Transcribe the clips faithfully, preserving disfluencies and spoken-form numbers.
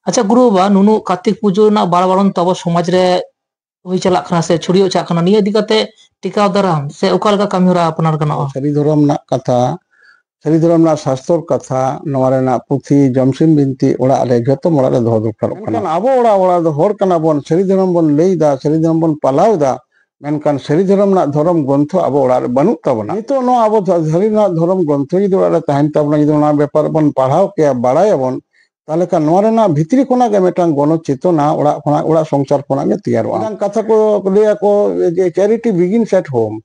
ᱟᱪᱪᱷᱟ ᱜᱩᱨᱩ ᱵᱟᱵᱟ, ᱱᱩᱱᱩ ᱠᱟᱨᱛᱤᱠ ᱯᱩᱡᱟᱹ ᱨᱮᱱᱟᱜ ᱵᱟᱲᱟᱵᱟᱲᱚᱱ ᱛᱚ ᱟᱵᱚ ᱥᱚᱢᱟᱡᱽ ᱨᱮ ᱦᱩᱭ ᱪᱟᱞᱟᱜ ᱠᱟᱱᱟ ᱥᱮ ᱪᱷᱩᱲᱭᱟᱹᱣ ᱪᱟᱞᱟᱜ ᱠᱟᱱᱟ, ᱱᱤᱭᱟᱹ ᱤᱫᱤ ᱠᱟᱛᱮ ᱴᱮᱠᱟᱣ ᱫᱟᱨᱟᱢ ᱥᱮ ᱚᱠᱟ ᱞᱮᱠᱟ ᱠᱟᱹᱢᱤ ᱦᱚᱨᱟ ᱟᱯᱱᱟᱨ ᱜᱟᱱᱚᱜᱼᱟ? ᱥᱟᱹᱨᱤ ᱫᱷᱚᱨᱚᱢ ᱨᱮᱱᱟᱜ ᱠᱟᱛᱷᱟ, ᱥᱟᱹᱨᱤ ᱫᱷᱚᱨᱚᱢ ᱨᱮᱱᱟᱜ ᱥᱟᱥᱛᱚᱨ ᱠᱟᱛᱷᱟ, ᱱᱚᱣᱟ ᱨᱮᱱᱟᱜ ᱯᱩᱛᱷᱤ ᱡᱚᱢᱥᱤᱢ ᱵᱤᱱᱛᱤ ᱚᱲᱟᱜ ᱨᱮ ᱡᱷᱚᱛᱚᱢ ᱚᱲᱟᱜ ᱨᱮ ᱫᱚᱦᱚ ᱫᱚᱨᱠᱟᱨᱚᱜ ᱠᱟᱱᱟ᱾ ᱢᱮᱱᱠᱷᱟᱱ ᱟᱵᱚ ᱚᱲᱟᱜ ᱚᱲᱟᱜ ᱫᱚ ᱦᱚᱲ ᱠᱟᱱᱟ ᱵᱚᱱ, ᱥᱟᱹᱨᱤ ᱫᱷᱚᱨᱚᱢ ᱵᱚᱱ ᱞᱟᱹᱭ ᱮᱫᱟ, ᱥᱟᱹᱨᱤ ᱫᱷᱚᱨᱚᱢ ᱵᱚᱱ ᱯᱟᱞᱟᱣ ᱮᱫᱟ, ᱢᱮᱱᱠᱷᱟᱱ ᱥᱟᱹᱨᱤ ᱫᱷᱚᱨᱚᱢ ᱨᱮᱱᱟᱜ ᱫᱷᱚᱨᱚᱢ ᱜᱨᱚᱱᱛᱷᱚ ᱟᱵᱚ ᱚᱲᱟᱜ ᱨᱮ ᱵᱟᱹᱱᱩᱜ ᱛᱟᱵᱚᱱᱟ᱾ ᱱᱤᱛᱚᱜ ᱱᱚᱣᱟ ᱟᱵᱚ ᱥᱟᱹᱨᱤ ᱨᱮᱱᱟᱜ ᱫᱷᱚᱨᱚᱢ ᱜᱨᱚᱱᱛᱷᱚ ᱡᱩᱫᱤ ᱚᱲᱟᱜ ᱨᱮ ᱛᱟᱦᱮᱱ ᱛᱟᱵᱚᱱᱟ, ᱡᱩᱫᱤ ᱚᱱᱟ ᱵᱮᱯᱟᱨ ᱵᱚᱱ ᱯᱟᱲᱦᱟᱣ ᱠᱮᱭᱟ, ᱵᱟᱲᱟᱭᱟᱵᱚᱱ, ᱛᱟᱦᱚᱞᱮ ᱠᱷᱟᱱ ᱱᱚᱣᱟ ᱨᱮᱱᱟᱜ ᱵᱷᱤᱛᱨᱤ ᱠᱷᱚᱱᱟᱜ ᱜᱮ ᱢᱤᱫᱴᱟᱝ ᱜᱚᱱᱚ ᱪᱮᱛᱚᱱᱟ ᱚᱲᱟᱜ ᱠᱷᱚᱱᱟᱜ, ᱚᱲᱟᱜ ᱥᱚᱝᱥᱟᱨ ᱠᱷᱚᱱᱟᱜ ᱜᱮ ᱛᱮᱭᱟᱨᱚᱜᱼᱟ᱾ ᱢᱤᱫᱴᱟᱝ ᱠᱟᱛᱷᱟ ᱠᱚ ᱞᱟᱹᱭᱟ ᱠᱚ ᱡᱮ, "Charity begins at home",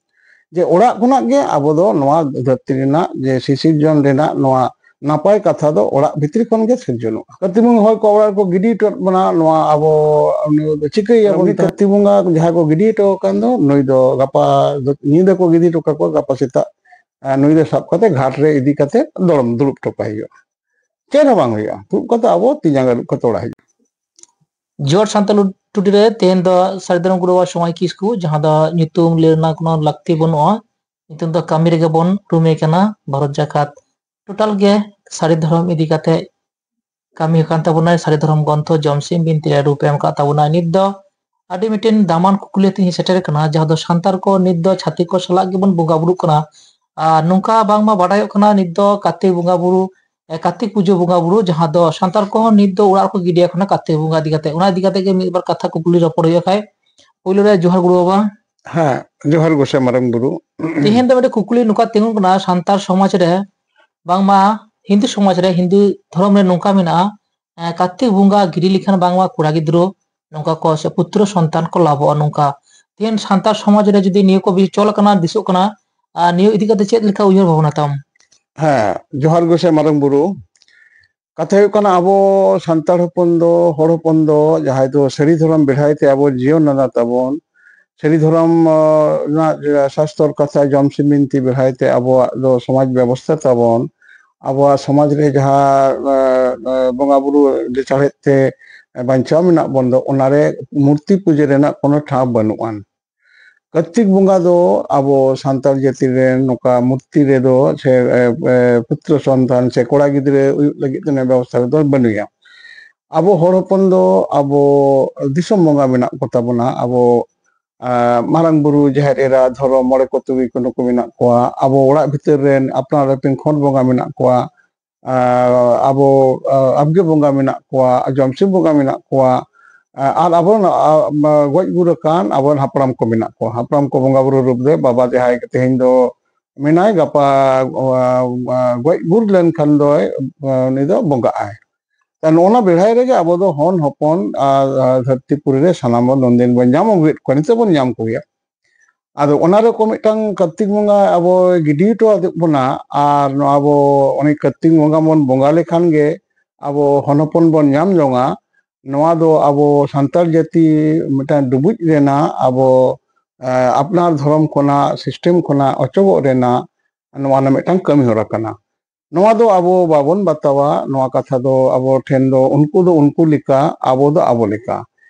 ᱡᱮ ᱚᱲᱟᱜ ᱠᱷᱚᱱᱟᱜ ᱜᱮ ᱟᱵᱚ ᱫᱚ ᱱᱚᱣᱟ ᱫᱷᱟᱹᱨᱛᱤ ᱨᱮᱱᱟᱜ ᱡᱮ ᱥᱤᱥᱤᱨᱡᱚᱱ ᱨᱮᱱᱟᱜ ᱱᱚᱣᱟ ᱱᱟᱯᱟᱭ ᱠᱟᱛᱷᱟ ᱫᱚ ᱚᱲᱟᱜ ᱵᱷᱤᱛᱨᱤ ᱠᱷᱚᱱ ᱜᱮ ᱥᱤᱨᱡᱚᱱᱚᱜᱼᱟ᱾ ᱠᱟᱹᱨᱛᱤ ᱵᱚᱸᱜᱟ ᱦᱚᱲ ᱠᱚ ᱚᱲᱟᱜ ᱨᱮᱠᱚ ᱜᱤᱰᱤ ᱦᱚᱴᱚ ᱵᱚᱱᱟ, ᱱᱚᱣᱟ ᱟᱵᱚ ᱩᱱᱤ ᱫᱚ ᱪᱤᱠᱟᱹᱭᱟᱵᱚᱱ? ᱩᱱᱤ ᱠᱟᱹᱨᱛᱤ ᱵᱚᱸᱜᱟ ᱡᱟᱦᱟᱸᱭ ᱠᱚ ᱜᱤᱰᱤ ᱦᱚᱴᱚ ᱟᱠᱟᱱ ᱫᱚ, ᱱᱩᱭ ᱫᱚ ᱜᱟᱯᱟ ᱧᱤᱫᱟᱹ ᱠᱚ ᱜᱤᱰᱤ ᱦᱚᱴᱚ ᱠᱟᱠᱚᱣᱟ, ᱜᱟᱯᱟ ᱥᱮᱛᱟᱜ, ᱟᱨ ᱱᱩᱭ ᱫᱚ ᱥᱟᱵ ᱠᱟᱛᱮ ᱜᱷᱟᱴ ᱨᱮ ᱤᱫᱤ ᱠᱟᱛᱮ ᱫᱚᱲᱚᱢ ᱫᱩᱲᱩᱵ ᱦᱚᱴᱚ ᱠᱟᱭ ᱦᱩᱭᱩᱜᱼᱟ᱾ ᱪᱮᱫ ᱦᱚᱸ ᱵᱟᱝ ᱦᱩᱭᱩᱜᱼᱟ, ᱫᱩᱲᱩᱵ ᱠᱟᱛᱮ ᱟᱵᱚ ᱛᱤ ᱡᱟᱸᱜᱟ ᱟᱹᱨᱩᱵ ᱠᱟᱛᱮ ᱚᱲᱟᱜ ᱦᱤᱡᱩᱜ᱾ ᱡᱚᱦᱟᱨ ᱥᱟᱱᱛᱟᱲ ᱴᱩᱰᱤ ᱨᱮ ᱛᱮᱦᱮᱧ ᱫᱚ ᱥᱟᱹᱨᱤ ᱫᱷᱚᱨᱚᱢ ᱜᱩᱨᱩ ᱵᱟᱵᱟ ᱥᱚᱢᱟᱭ ᱠᱤᱥᱠᱩ, ᱡᱟᱦᱟᱸ ᱫᱚ ᱧᱩᱛᱩᱢ ᱞᱟᱹᱭ ᱨᱮᱱᱟᱜ ᱠᱳᱱᱳ ᱞᱟᱹᱠᱛᱤ ᱵᱟᱹᱱᱩᱜᱼᱟ, ᱧᱩᱛᱩᱢ ᱫᱚ ᱠᱟᱹᱢᱤ ᱨᱮᱜᱮ ᱵᱚᱱ ᱩᱨᱩᱢᱮ ᱠᱟᱱᱟ᱾ ᱵᱷᱟᱨᱚᱛ ᱡᱟᱠᱟᱛ ᱴᱳᱴᱟᱞ ᱜᱮ ᱥᱟᱹᱨᱤ ᱫᱷᱚᱨᱚᱢ ᱤᱫᱤ ᱠᱟᱛᱮ ᱠᱟᱹᱢᱤ ᱟᱠᱟᱱ ᱛᱟᱵᱚᱱᱟᱭ᱾ ᱥᱟᱹᱨᱤ ᱫᱷᱚᱨᱚᱢ ᱜᱨᱚᱱᱛᱷᱚ ᱡᱚᱢᱥᱤᱢ ᱵᱤᱱᱛᱤ ᱨᱮ ᱨᱩᱯ ᱮ ᱮᱢ ᱟᱠᱟᱫ ᱛᱟᱵᱚᱱᱟᱭ᱾ ᱱᱤᱛ ᱫᱚ ᱟᱹᱰᱤ ᱢᱤᱫᱴᱮᱱ ᱫᱟᱢᱟᱱ ᱠᱩᱠᱞᱤ ᱛᱤᱧ ᱥᱮᱴᱮᱨ ᱠᱟᱱᱟ, ᱡᱟᱦᱟᱸ ᱫᱚ ᱥᱟᱱᱛᱟᱲ ᱠᱚ ᱱᱤᱛ ᱫᱚ ᱪᱷᱟᱹᱛᱤᱠ ᱠᱚ ᱥᱟᱞᱟᱜ ᱜᱮᱵᱚᱱ ᱵᱚᱸᱜᱟ ᱵᱩᱨᱩᱜ ᱠᱟᱱᱟ᱾ ᱟᱨ ᱱᱚᱝᱠᱟ ᱵᱟᱝᱢᱟ ᱵᱟᱰᱟᱭᱚᱜ ᱠᱟᱱᱟ, ᱱᱤᱛ ᱫᱚ ᱠᱟᱨᱛᱤᱠ ᱵᱚᱸᱜᱟ ᱵᱩᱨᱩ, ᱮ, ᱠᱟᱨᱛᱤᱠ ᱯᱩᱡᱟᱹ ᱵᱚᱸᱜᱟ ᱵᱩᱨᱩ, ᱡᱟᱦᱟᱸ ᱫᱚ ᱥᱟᱱᱛᱟᱲ ᱠᱚᱦᱚᱸ ᱱᱤᱛ ᱫᱚ ᱚᱲᱟᱜ ᱨᱮᱠᱚ ᱜᱤᱰᱤᱭᱟ ᱠᱟᱱᱟ ᱠᱟᱨᱛᱤᱠ ᱵᱚᱸᱜᱟ ᱤᱫᱤ ᱠᱟᱛᱮ᱾ ᱚᱱᱟ ᱤᱫᱤ ᱠᱟᱛᱮ ᱜᱮ ᱢᱤᱫ ᱵᱟᱨ ᱠᱟᱛᱷᱟ ᱠᱩᱠᱞᱤ ᱨᱚᱯᱚᱲ ᱦᱩᱭᱩᱜᱼᱟ ᱠᱷᱟᱡ᱾ ᱯᱳᱭᱞᱳ ᱨᱮ ᱡᱚᱦᱟᱨ ᱜᱩᱨᱩ ᱵᱟᱵᱟ᱾ ᱦᱮᱸ, ᱡᱚᱦᱟᱨ ᱜᱚᱸᱥᱟᱭ ᱢᱟᱨᱟᱝ ᱵᱩᱨᱩ᱾ ᱛᱮᱦᱮᱧ ᱫᱚ ᱢᱤᱫᱴᱮᱱ ᱠᱩᱠᱞᱤ ᱱᱚᱝᱠᱟ ᱛᱤᱸᱜᱩᱱ ᱠᱟᱱᱟ, ᱥᱟᱱᱛᱟᱲ ᱥᱚᱢᱟᱡᱽ ᱨᱮ, ᱵᱟᱝᱢᱟ ᱦᱤᱱᱫᱩ ᱥᱚᱢᱟᱡᱽ ᱨᱮ, ᱦᱤᱱᱫᱩ ᱫᱷᱚᱨᱚᱢ ᱨᱮ ᱱᱚᱝᱠᱟ ᱢᱮᱱᱟᱜᱼᱟ, ᱮ, ᱠᱟᱨᱛᱤᱠ ᱵᱚᱸᱜᱟ ᱜᱤᱰᱤ ᱞᱮᱠᱷᱟᱱ ᱵᱟᱝᱢᱟ ᱠᱚᱲᱟ ᱜᱤᱫᱽᱨᱟᱹ ᱱᱚᱝᱠᱟ ᱠᱚ, ᱥᱮ ᱯᱩᱛᱨᱚ ᱥᱚᱱᱛᱟᱱ ᱠᱚ ᱞᱟᱵᱷᱚᱜᱼᱟ ᱱᱚᱝᱠᱟ᱾ ᱛᱮᱦᱮᱧ ᱥᱟᱱᱛᱟᱲ ᱥᱚᱢᱟᱡᱽ ᱨᱮ ᱡᱩᱫᱤ ᱱᱤᱭᱟᱹ ᱠᱚ ᱵᱤ-, ᱪᱚᱞ ᱟᱠᱟᱱᱟ, ᱫᱤᱥᱚᱜ ᱠᱟᱱᱟ, ᱟᱨ ᱱᱤᱭᱟᱹ ᱤᱫᱤ ᱠᱟᱛᱮ ᱪᱮᱫ ᱞᱮᱠᱟ ᱩᱭᱦᱟᱹᱨ ᱵᱷᱟᱵᱽᱱᱟ ᱛᱟᱢ? ᱦᱮᱸ, ᱡᱚᱦᱟᱨ ᱜᱚᱸᱥᱟᱭ ᱢᱟᱨᱟᱝ ᱵᱩᱨᱩ᱾ ᱠᱟᱛᱷᱟ ᱦᱩᱭᱩᱜ ᱠᱟᱱᱟ, ᱟᱵᱚ ᱥᱟᱱᱛᱟᱲ ᱦᱚᱯᱚᱱ ᱫᱚ, ᱦᱚᱲ ᱦᱚᱯᱚᱱ ᱫᱚ ᱡᱟᱦᱟᱸᱭ ᱫᱚ ᱥᱟᱹᱨᱤ ᱫᱷᱚᱨᱚᱢ ᱵᱮᱲᱦᱟᱭ ᱛᱮ ᱟᱵᱚ ᱡᱤᱭᱚᱱ ᱱᱟᱱᱟ ᱛᱟᱵᱚᱱ, ᱥᱟᱹᱨᱤ ᱫᱷᱚᱨᱚᱢ, ᱟᱸ, ᱨᱮᱱᱟᱜ ᱥᱟᱥᱛᱚᱨ ᱠᱟᱛᱷᱟ ᱡᱚᱢᱥᱤᱢ ᱵᱤᱱᱛᱤ ᱵᱮᱲᱦᱟᱭ ᱛᱮ ᱟᱵᱚᱣᱟᱜ ᱫᱚ ᱥᱚᱢᱟᱡᱽ ᱵᱮᱵᱚᱥᱛᱷᱟ ᱛᱟᱵᱚᱱ, ᱟᱵᱚᱣᱟᱜ ᱥᱚᱢᱟᱡᱽ ᱨᱮ ᱡᱟᱦᱟᱸ, ᱟᱸ, ᱟᱸ, ᱵᱚᱸᱜᱟ ᱵᱩᱨᱩ ᱞᱟᱥᱟᱲᱦᱮᱫ ᱛᱮ ᱵᱟᱧᱪᱟᱣ ᱢᱮᱱᱟᱜ ᱵᱚᱱ ᱫᱚ, ᱚᱱᱟᱨᱮ ᱢᱩᱨᱛᱤ ᱯᱩᱡᱟᱹ ᱨᱮᱱᱟᱜ ᱠᱳᱱᱳ ᱴᱷᱟᱶ ᱵᱟᱹᱱᱩᱜ ᱟᱱ᱾ ᱠᱟᱨᱛᱤᱠ ᱵᱚᱸᱜᱟ ᱫᱚ ᱟᱵᱚ ᱥᱟᱱᱛᱟᱲ ᱡᱟᱹᱛᱤ ᱨᱮᱱ ᱱᱚᱝᱠᱟ ᱢᱩᱨᱛᱤ ᱨᱮᱫᱚ ᱥᱮ, ᱮ, ᱮ, ᱯᱩᱛᱨᱚ ᱥᱚᱱᱛᱟᱱ ᱥᱮ ᱠᱚᱲᱟ ᱜᱤᱫᱽᱨᱟᱹ ᱦᱩᱭᱩᱜ ᱞᱟᱹᱜᱤᱫ ᱛᱮ ᱵᱮᱵᱚᱥᱛᱷᱟ ᱨᱮᱫᱚ ᱵᱟᱹᱱᱩᱭᱟ᱾ ᱟᱵᱚ ᱦᱚᱲ ᱦᱚᱯᱚᱱ ᱫᱚ ᱟᱵᱚ ᱫᱤᱥᱚᱢ ᱵᱚᱸᱜᱟ ᱢᱮᱱᱟᱜ ᱠᱚ ᱛᱟᱵᱚᱱᱟ᱾ ᱟᱵᱚ ᱟᱸ, ᱢᱟᱨᱟᱝ ᱵᱩᱨᱩ, ᱡᱟᱦᱮᱨ ᱮᱨᱟ, ᱫᱷᱚᱨᱚᱢ, ᱢᱚᱬᱮ ᱠᱚ ᱛᱩᱨᱩᱭ ᱠᱚ ᱱᱩᱠᱩ ᱢᱮᱱᱟᱜ ᱠᱚᱣᱟ᱾ ᱟᱵᱚ ᱚᱲᱟᱜ ᱵᱷᱤᱛᱤᱨ ᱨᱮᱱ ᱟᱯᱱᱟᱨ ᱟᱹᱯᱤᱱ ᱠᱷᱚᱸᱰ ᱵᱚᱸᱜᱟ ᱢᱮᱱᱟᱜ ᱠᱚᱣᱟ᱾ ᱟᱸ, ᱟᱵᱚ ᱟᱸ, ᱟᱵᱜᱮ ᱵᱚᱸᱜᱟ ᱢᱮᱱᱟᱜ ᱠᱚᱣᱟ, ᱡᱚᱢᱥᱤᱢ ᱵᱚᱸᱜᱟ ᱢᱮᱱᱟᱜ ᱠᱚᱣᱟ᱾ ᱟᱸ, ᱟᱨ ᱟᱵᱚᱨᱮᱱ ᱟᱸ, ᱜᱚᱡ ᱜᱩᱨ ᱟᱠᱟᱱ ᱟᱵᱚᱨᱮᱱ ᱦᱟᱯᱲᱟᱢ ᱠᱚ ᱢᱮᱱᱟᱜ ᱠᱚᱣᱟ᱾ ᱦᱟᱯᱲᱟᱢ ᱠᱚ ᱵᱚᱸᱜᱟ ᱵᱩᱨᱩ ᱨᱩᱯ ᱨᱮ ᱵᱟᱵᱟ ᱡᱟᱦᱟᱸᱭ ᱛᱮᱦᱮᱧ ᱫᱚ ᱢᱮᱱᱟᱭ, ᱜᱟᱯᱟ ᱟᱸ, ᱟᱸ, ᱜᱚᱡ ᱜᱩᱨ ᱞᱮᱱᱠᱷᱟᱱ ᱫᱚᱭ, ᱟᱸ, ᱩᱱᱤ ᱫᱚ ᱵᱚᱸᱜᱟᱜ ᱟᱭ᱾ ᱛᱟ ᱱᱚᱜᱼᱚ ᱱᱟ ᱵᱮᱲᱦᱟᱭ ᱨᱮᱜᱮ ᱟᱵᱚ ᱫᱚ ᱦᱚᱱ ᱦᱚᱯᱚᱱ ᱟᱨ, ᱟᱨ ᱫᱷᱟᱹᱨᱛᱤ ᱯᱩᱨᱤ ᱨᱮ ᱥᱟᱱᱟᱢ ᱵᱚᱱ ᱩᱱᱫᱤᱱ ᱵᱚᱱ ᱧᱟᱢ ᱟᱹᱜᱩᱭᱮᱫ ᱠᱚᱣᱟ, ᱱᱤᱛᱚᱜ ᱵᱚᱱ ᱧᱟᱢ ᱠᱚᱜᱮᱭᱟ᱾ ᱟᱫᱚ ᱚᱱᱟ ᱨᱮ ᱠᱚ ᱢᱤᱫᱴᱟᱝ ᱠᱟᱨᱛᱤᱠ ᱵᱚᱸᱜᱟ ᱟᱵᱚ ᱜᱤᱰᱤ ᱦᱚᱴᱚ ᱟᱫᱮ ᱵᱚᱱᱟ, ᱟᱨ ᱱᱚᱣᱟ ᱟᱵᱚ ᱩᱱᱤ ᱠᱟᱨᱛᱤᱠ ᱵᱚᱸᱜᱟ ᱵᱚᱱ ᱵᱚᱸᱜᱟ ᱞᱮᱠᱷᱟᱱ ᱜᱮ ᱟᱵᱚ ᱦᱚᱱ ᱦᱚᱯᱚᱱ ᱵᱚᱱ ᱧᱟᱢ ᱡᱚᱝᱟ᱾ ᱱᱚᱣᱟ ᱫᱚ ᱟᱵᱚ ᱥᱟᱱᱛᱟᱲ ᱡᱟᱹᱛᱤ ᱢᱤᱫᱴᱟᱝ ᱰᱩᱵᱩᱡ ᱨᱮᱱᱟᱜ ᱟᱵᱚ, ᱮ, ᱟᱯᱱᱟᱨ ᱫᱷᱚᱨᱚᱢ ᱠᱷᱚᱱᱟᱜ, ᱥᱤᱥᱴᱮᱢ ᱠᱷᱚᱱᱟᱜ ᱚᱪᱚᱜᱚᱜ ᱨᱮᱱᱟᱜ ᱱᱚᱣᱟ ᱨᱮᱱᱟᱜ ᱢᱤᱫᱴᱟᱝ ᱠᱟᱹᱢᱤ ᱦᱚᱨᱟ ᱠᱟᱱᱟ᱾ ᱱᱚᱣᱟ ᱫᱚ ᱟᱵᱚ ᱵᱟᱵᱚᱱ ᱵᱟᱛᱟᱣᱟ᱾ ᱱᱚᱣᱟ ᱠᱟᱛᱷᱟ ᱫᱚ ᱟᱵᱚ ᱴᱷᱮᱱ ᱫᱚ ᱩᱱᱠᱩ ᱫᱚ ᱩᱱᱠᱩ ᱞᱮᱠᱟ, ᱟᱵᱚ ᱫᱚ ᱟᱵᱚ ᱞᱮᱠᱟ᱾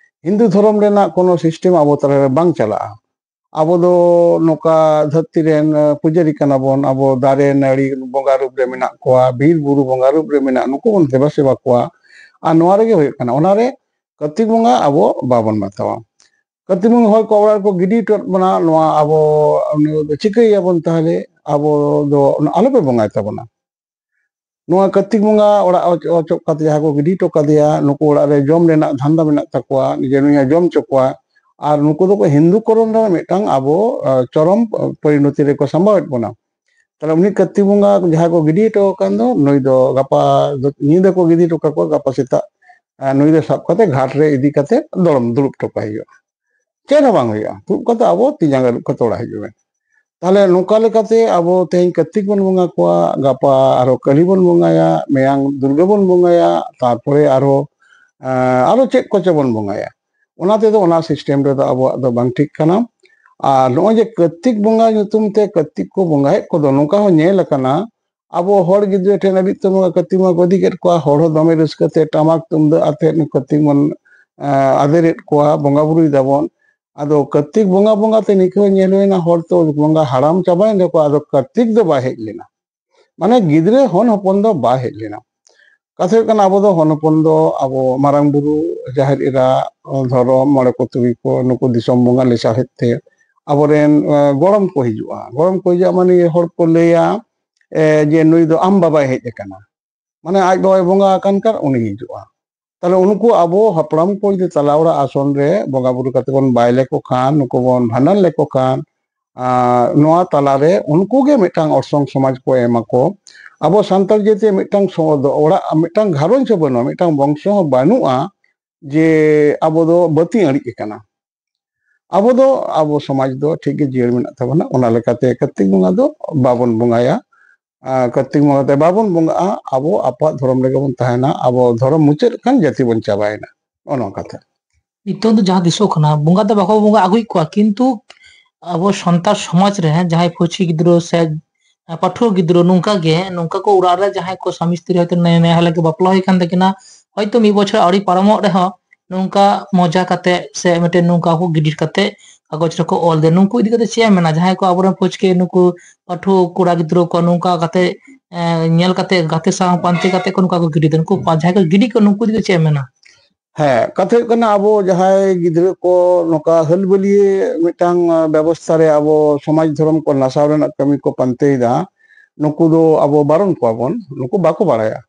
ᱦᱤᱱᱫᱩ ᱫᱷᱚᱨᱚᱢ ᱨᱮᱱᱟᱜ ᱠᱳᱱᱳ ᱥᱤᱥᱴᱮᱢ ᱟᱵᱚ ᱛᱟᱞᱟᱨᱮ ᱵᱟᱝ ᱪᱟᱞᱟᱜᱼᱟ᱾ ᱟᱵᱚ ᱫᱚ ᱱᱚᱝᱠᱟ ᱫᱷᱟᱹᱨᱛᱤ ᱨᱮᱱ, ᱮ, ᱯᱩᱡᱟᱹᱨᱤ ᱠᱟᱱᱟ ᱵᱚᱱ᱾ ᱟᱵᱚ ᱫᱟᱨᱮ ᱱᱟᱹᱲᱤ ᱵᱚᱸᱜᱟ ᱨᱩᱯ ᱨᱮ ᱢᱮᱱᱟᱜ ᱠᱚᱣᱟ, ᱵᱤᱨ ᱵᱩᱨᱩ ᱵᱚᱸᱜᱟ ᱨᱩᱯ ᱨᱮ ᱢᱮᱱᱟᱜ, ᱱᱩᱠᱩ ᱵᱚᱱ ᱫᱮᱵᱟ ᱥᱮᱵᱟ ᱠᱚᱣᱟ᱾ ᱟᱨ ᱱᱚᱣᱟ ᱨᱮᱜᱮ ᱦᱩᱭᱩᱜ ᱠᱟᱱᱟ, ᱚᱱᱟᱨᱮ ᱠᱟᱨᱛᱤᱠ ᱵᱚᱸᱜᱟ ᱟᱵᱚ ᱵᱟᱵᱚᱱ ᱵᱟᱛᱟᱣᱟ᱾ ᱠᱟᱨᱛᱤᱠ ᱵᱚᱸᱜᱟ ᱦᱚᱲ ᱠᱚ ᱚᱲᱟᱜ ᱨᱮᱠᱚ ᱜᱤᱰᱤ ᱦᱚᱴᱚ ᱟᱫ ᱵᱚᱱᱟ, ᱱᱚᱣᱟ ᱟᱵᱚ ᱪᱤᱠᱟᱹᱭᱟᱵᱚᱱ ᱛᱟᱦᱚᱞᱮ? ᱟᱵᱚ ᱫᱚ ᱟᱞᱚᱯᱮ ᱵᱚᱸᱜᱟᱭ ᱛᱟᱵᱚᱱᱟ᱾ ᱱᱚᱣᱟ ᱠᱟᱨᱛᱤᱠ ᱵᱚᱸᱜᱟ ᱚᱲᱟᱜ ᱚᱪ-, ᱚᱪᱚᱜ ᱠᱟᱛᱮ ᱡᱟᱦᱟᱸ ᱠᱚ ᱜᱤᱰᱤ ᱦᱚᱴᱚ ᱠᱟᱫᱮᱭᱟ, ᱱᱩᱠᱩ ᱚᱲᱟᱜ ᱨᱮ ᱡᱚᱢ ᱨᱮᱱᱟᱜ ᱫᱷᱟᱱᱫᱟ ᱢᱮᱱᱟᱜ ᱛᱟᱠᱚᱣᱟ, ᱡᱮ ᱱᱩᱭ ᱦᱚᱸ ᱡᱚᱢ ᱦᱚᱪᱚ ᱠᱚᱣᱟ᱾ ᱟᱨ ᱱᱩᱠᱩ ᱫᱚᱠᱚ ᱦᱤᱱᱫᱩ ᱠᱚᱨᱚᱱ ᱨᱮᱱᱟᱜ ᱢᱤᱫᱴᱟᱝ ᱟᱵᱚ, ᱟ, ᱪᱚᱨᱚᱢ ᱯᱚᱨᱤᱱᱚᱛᱤ ᱨᱮᱠᱚ ᱥᱟᱢᱵᱟᱣᱮᱫ ᱵᱚᱱᱟ᱾ ᱛᱟᱦᱞᱮ ᱩᱱᱤ ᱠᱟᱨᱛᱤᱠ ᱵᱚᱸᱜᱟ ᱡᱟᱦᱟᱸᱭ ᱠᱚ ᱜᱤᱰᱤ ᱦᱚᱴᱚ ᱟᱠᱟᱱ ᱫᱚ, ᱱᱩᱭ ᱫᱚ ᱜᱟᱯᱟ ᱫᱚ, ᱧᱤᱫᱟᱹ ᱠᱚ ᱜᱤᱰᱤ ᱦᱚᱴᱚ ᱠᱟᱠᱚᱣᱟ, ᱜᱟᱯᱟ ᱥᱮᱛᱟᱜ, ᱟ, ᱱᱩᱭ ᱫᱚ ᱥᱟᱵ ᱠᱟᱛᱮ ᱜᱷᱟᱴ ᱨᱮ ᱤᱫᱤ ᱠᱟᱛᱮ ᱫᱚᱲᱚᱢ ᱫᱩᱲᱩᱵ ᱦᱚᱴᱚ ᱠᱟᱭ ᱦᱩᱭᱩᱜᱼᱟ᱾ ᱪᱮᱫ ᱦᱚᱸ ᱵᱟᱝ ᱦᱩᱭᱩᱜᱼᱟ᱾ ᱫᱩᱲᱩᱵ ᱠᱟᱛᱮ ᱟᱵᱚ ᱛᱤ ᱡᱟᱸᱜᱟ ᱟᱹᱨᱩᱵ ᱠᱟᱛᱮ ᱚᱲᱟᱜ ᱦᱤᱡᱩᱜ ᱢᱮ᱾ ᱛᱟᱦᱞᱮ ᱱᱚᱝᱠᱟ ᱞᱮᱠᱟᱛᱮ ᱟᱵᱚ ᱛᱮᱦᱮᱧ ᱠᱟᱨᱛᱤᱠ ᱵᱚᱱ ᱵᱚᱸᱜᱟ ᱠᱚᱣᱟ, ᱜᱟᱯᱟ ᱟᱨᱦᱚᱸ ᱠᱟᱹᱞᱤ ᱵᱚᱱ ᱵᱚᱸᱜᱟᱭᱟ, ᱢᱮᱭᱟᱝ ᱫᱩᱨᱜᱟᱹ ᱵᱚᱱ ᱵᱚᱸᱜᱟᱭᱟ, ᱛᱟᱨᱯᱚᱨᱮ ᱟᱨᱦᱚᱸ, ᱮᱸ, ᱟᱨᱦᱚᱸ ᱪᱮᱫ ᱠᱚᱪᱚ ᱵᱚᱱ ᱵᱚᱸᱜᱟᱭᱟ᱾ ᱚᱱᱟ ᱛᱮᱫᱚ ᱚᱱᱟ ᱥᱤᱥᱴᱮᱢ ᱨᱮᱫᱚ ᱟᱵᱚᱣᱟᱜ ᱫᱚ ᱵᱟᱝ ᱴᱷᱤᱠ ᱠᱟᱱᱟ᱾ ᱟᱨ ᱱᱚᱜᱼᱚᱭ ᱡᱮ ᱠᱟᱨᱛᱤᱠ ᱵᱚᱸᱜᱟ ᱧᱩᱛᱩᱢ ᱛᱮ ᱠᱟᱨᱛᱤᱠ ᱠᱚ ᱵᱚᱸᱜᱟᱭᱮᱫ ᱠᱚᱫᱚ, ᱱᱚᱝᱠᱟ ᱦᱚᱸ ᱧᱮᱞ ᱟᱠᱟᱱᱟ, ᱟᱵᱚ ᱦᱚᱲ ᱜᱤᱫᱽᱨᱟᱹ ᱴᱷᱮᱱ ᱦᱟᱹᱵᱤᱡ ᱛᱮ ᱱᱚᱣᱟ ᱠᱟᱨᱛᱤᱠ ᱵᱚᱸᱜᱟ ᱠᱚ ᱤᱫᱤ ᱠᱮᱫ ᱠᱚᱣᱟ, ᱦᱚᱲ ᱦᱚᱸ ᱫᱚᱢᱮ ᱨᱟᱹᱥᱠᱟᱹ ᱛᱮ ᱴᱟᱢᱟᱠ ᱛᱩᱢᱫᱟᱹᱜ ᱟᱛᱮᱫ ᱱᱩᱠᱩ ᱠᱟᱨᱛᱤᱠ ᱵᱚᱱ, ᱮᱸ, ᱟᱫᱮᱨᱮᱫ ᱠᱚᱣᱟ, ᱵᱚᱸᱜᱟ ᱵᱩᱨᱩᱭ ᱫᱟᱵᱚᱱ᱾ ᱟᱫᱚ ᱠᱟᱨᱛᱤᱠ ᱵᱚᱸᱜᱟ ᱵᱚᱸᱜᱟ ᱛᱮ ᱱᱤᱝᱠᱟᱹ ᱧᱮᱞ ᱦᱩᱭᱱᱟ, ᱦᱚᱲ ᱛᱚ ᱵᱚᱸᱜᱟ ᱦᱟᱲᱟᱢ ᱪᱟᱵᱟᱭᱮᱱ ᱨᱮᱠᱚ, ᱟᱫᱚ ᱠᱟᱨᱛᱤᱠ ᱫᱚ ᱵᱟᱭ ᱦᱮᱡ ᱞᱮᱱᱟ, ᱢᱟᱱᱮ ᱜᱤᱫᱽᱨᱟᱹ ᱦᱚᱱ ᱦᱚᱯᱚᱱ ᱫᱚ ᱵᱟᱭ ᱦᱮᱡ ᱞᱮᱱᱟ᱾ ᱠᱟᱛᱷᱟ ᱦᱩᱭᱩᱜ ᱠᱟᱱᱟ, ᱟᱵᱚ ᱫᱚ ᱦᱚᱱ ᱦᱚᱯᱚᱱ ᱫᱚ ᱟᱵᱚ ᱢᱟᱨᱟᱝ ᱵᱩᱨᱩ, ᱡᱟᱦᱮᱨ ᱮᱨᱟ, ᱫᱷᱚᱨᱚᱢ, ᱢᱚᱬᱮ ᱠᱚ ᱛᱩᱨᱩᱭ ᱠᱚ, ᱱᱩᱠᱩ ᱫᱤᱥᱚᱢ ᱵᱚᱸᱜᱟ ᱞᱮᱥᱟᱲᱦᱮᱫ ᱛᱮ ᱟᱵᱚᱨᱮᱱ, ᱮ, ᱜᱚᱲᱚᱢ ᱠᱚ ᱦᱤᱡᱩᱜᱼᱟ᱾ ᱜᱚᱲᱚᱢ ᱠᱚ ᱦᱤᱡᱩᱜᱼᱟ ᱢᱟᱱᱮ ᱦᱚᱲ ᱠᱚ ᱞᱟᱹᱭᱟ, ᱮ, ᱡᱮ ᱱᱩᱭ ᱫᱚ ᱟᱢ ᱵᱟᱵᱟᱭ ᱦᱮᱡ ᱟᱠᱟᱱᱟ, ᱢᱟᱱᱮ ᱟᱡ ᱵᱟᱵᱟᱭ ᱵᱚᱸᱜᱟ ᱟᱠᱟᱱ ᱠᱷᱟᱱ ᱩᱱᱤ ᱦᱤᱡᱩᱜᱼᱟ᱾ ᱛᱟᱦᱞᱮ ᱩᱱᱠᱩ ᱟᱵᱚ ᱦᱟᱯᱲᱟᱢ ᱠᱚ ᱡᱩᱫᱤ ᱛᱟᱞᱟ ᱚᱲᱟᱜ ᱟᱥᱚᱱ ᱨᱮ ᱵᱚᱸᱜᱟ ᱵᱩᱨᱩ ᱠᱟᱛᱮ ᱵᱚᱱ ᱵᱟᱭ ᱞᱮᱠᱚ ᱠᱷᱟᱱ, ᱱᱩᱠᱩ ᱵᱚᱱ ᱵᱷᱟᱸᱰᱟᱱ ᱞᱮᱠᱚ ᱠᱷᱟᱱ, ᱟᱨ ᱱᱚᱣᱟ ᱛᱟᱞᱟᱨᱮ ᱩᱱᱠᱩ ᱜᱮ ᱢᱤᱫᱴᱟᱝ ᱚᱨᱥᱚᱝ ᱥᱚᱢᱟᱡᱽ ᱠᱚ ᱮᱢᱟ ᱠᱚ᱾ ᱟᱵᱚ ᱥᱟᱱᱛᱟᱲ ᱡᱟᱹᱛᱤ ᱢᱤᱫᱴᱟᱝ ᱥᱚ-, ᱫᱚ-, ᱚᱲᱟᱜ, ᱢᱤᱫᱴᱟᱝ ᱜᱷᱟᱨᱚᱸᱡᱽ ᱦᱚᱸ ᱵᱟᱹᱱᱩᱜᱼᱟ, ᱢᱤᱫᱴᱟᱝ ᱵᱚᱝᱥᱚ ᱦᱚᱸ ᱵᱟᱹᱱᱩᱜᱼᱟ ᱡᱮ ᱟᱵᱚ ᱫᱚ ᱵᱟᱹᱛᱤ ᱟᱹᱬᱤᱡ ᱟᱠᱟᱱᱟ᱾ ᱟᱵᱚ ᱫᱚ, ᱟᱵᱚ ᱥᱚᱢᱟᱡᱽ ᱫᱚ ᱴᱷᱤᱠ ᱜᱮ ᱡᱤᱭᱟᱹᱲ ᱢᱮᱱᱟᱜ ᱛᱟᱵᱚᱱᱟ᱾ ᱚᱱᱟ ᱞᱮᱠᱟᱛᱮ ᱠᱟᱨᱛᱤᱠ ᱵᱚᱸᱜᱟ ᱫᱚ ᱵᱟᱵᱚᱱ ᱵᱚᱸᱜᱟᱭᱟ᱾ ᱟᱨ ᱠᱟᱨᱛᱤᱠ ᱵᱚᱸᱜᱟ ᱫᱚ ᱵᱟᱵᱚᱱ ᱵᱚᱸᱜᱟᱜᱼᱟ, ᱟᱵᱚ ᱟᱵᱚᱣᱟᱜ ᱫᱷᱚᱨᱚᱢ ᱨᱮᱜᱮ ᱵᱚᱱ ᱛᱟᱦᱮᱱᱟ᱾ ᱟᱵᱚ ᱫᱷᱚᱨᱚᱢ ᱢᱩᱪᱟᱹᱫ ᱞᱮᱠᱷᱟᱱ ᱡᱟᱹᱛᱤ ᱵᱚᱱ ᱪᱟᱵᱟᱭᱮᱱᱟ, ᱱᱚᱜᱼᱚ ᱱᱚᱣᱟ ᱠᱟᱛᱷᱟ᱾ ᱱᱤᱛᱚᱝ ᱫᱚ ᱡᱟᱦᱟᱸ ᱫᱤᱥᱚᱜ ᱠᱟᱱᱟ, ᱵᱚᱸᱜᱟ ᱫᱚ ᱵᱟᱠᱚ ᱵᱚᱸᱜᱟ ᱟᱹᱜᱩᱭᱮᱫ ᱠᱚᱣᱟ, ᱠᱤᱱᱛᱩ ᱟᱵᱚ ᱥᱟᱱᱛᱟᱲ ᱥᱚᱢᱟᱡᱽ ᱨᱮ ᱡᱟᱦᱟᱸᱭ ᱯᱟᱹᱴᱷᱩᱣᱟᱹ ᱜᱤᱫᱽᱨᱟᱹ ᱥᱮ ᱯᱟᱹᱴᱷᱩᱣᱟᱹ ᱜᱤᱫᱽᱨᱟᱹ ᱱᱚᱝᱠᱟ ᱜᱮ, ᱱᱚᱝᱠᱟ ᱠᱚ ᱚᱲᱟᱜ ᱨᱮ ᱡᱟᱦᱟᱸᱭ ᱠᱚ ᱥᱟᱢᱤ ᱥᱛᱨᱤ ᱦᱚᱭᱛᱳ ᱱᱮ-, ᱱᱮ ᱦᱟᱞᱮ ᱜᱮ ᱵᱟᱯᱞᱟ ᱦᱩᱭ ᱠᱟᱱ ᱛᱟᱹᱠᱤᱱᱟ, ᱦᱚᱭᱛᱳ ᱢᱤᱫ ᱵᱚᱪᱷᱚᱨ ᱟᱹᱣᱨᱤ ᱯᱟᱨᱚᱢᱚᱜ ᱨᱮᱦᱚᱸ ᱱᱚᱝᱠᱟ ᱢᱚᱡᱟ ᱠᱟᱛᱮ ᱥᱮ ᱢᱤᱫᱴᱮᱱ ᱱᱚᱝᱠᱟ ᱠᱚ ᱜᱤᱰᱤ ᱠᱟᱛᱮ ᱠᱟᱜᱚᱡᱽ ᱨᱮᱠᱚ ᱚᱞ ᱫᱟ᱾ ᱱᱩᱠᱩ ᱤᱫᱤ ᱠᱟᱛᱮ ᱪᱮᱫ ᱮᱢ ᱢᱮᱱᱟ? ᱡᱟᱦᱟᱸᱭ ᱠᱚ ᱟᱵᱚᱨᱮᱱ ᱯᱟᱹᱪᱠᱮ ᱱᱩᱠᱩ ᱯᱟᱹᱴᱷᱩᱣᱟᱹ ᱠᱚᱲᱟ ᱜᱤᱫᱽᱨᱟᱹ ᱠᱚ ᱱᱚᱝᱠᱟ ᱠᱟᱛᱮ, ᱮ, ᱧᱮᱞ ᱠᱟᱛᱮ ᱜᱟᱛᱮ ᱥᱟᱶ ᱯᱟᱱᱛᱮ ᱠᱟᱛᱮ ᱠᱚ ᱱᱚᱝᱠᱟ ᱠᱚ ᱜᱤᱰᱤ ᱫᱟ᱾ ᱱᱩᱠᱩ ᱯᱟ-, ᱡᱟᱦᱟᱸᱭ ᱠᱚ ᱜᱤᱰᱤ ᱠᱚ ᱱᱩᱠᱩ ᱤᱫᱤ ᱠᱟᱛᱮ ᱪᱮᱫ ᱮᱢ ᱢᱮᱱᱟ? ᱦᱮᱸ, ᱠᱟᱛᱷᱟ ᱦᱩᱭᱩᱜ ᱠᱟᱱᱟ, ᱟᱵᱚ ᱡᱟᱦᱟᱸᱭ ᱜᱤᱫᱽᱨᱟᱹ ᱠᱚ ᱱᱚᱝᱠᱟ ᱦᱟᱹᱞᱵᱟᱹᱞᱤᱭᱟᱹ ᱢᱤᱫᱴᱟᱝ, ᱟ, ᱵᱮᱵᱚᱥᱛᱷᱟ ᱨᱮ ᱟᱵᱚ ᱥᱚᱢᱟᱡᱽ ᱫᱷᱚᱨᱚᱢ ᱠᱚ ᱱᱟᱥᱟᱣ ᱨᱮᱱᱟᱜ ᱠᱟᱹᱢᱤ ᱠᱚ ᱯᱟᱱᱛᱮᱭᱮᱫᱟ, ᱱᱩᱠᱩ ᱫᱚ ᱟᱵᱚ ᱵᱟᱨᱚᱱ ᱠᱚᱣᱟ ᱵᱚᱱ, ᱱᱩᱠᱩ ᱵᱟᱠᱚ ᱵᱟᱲᱟᱭᱟ᱾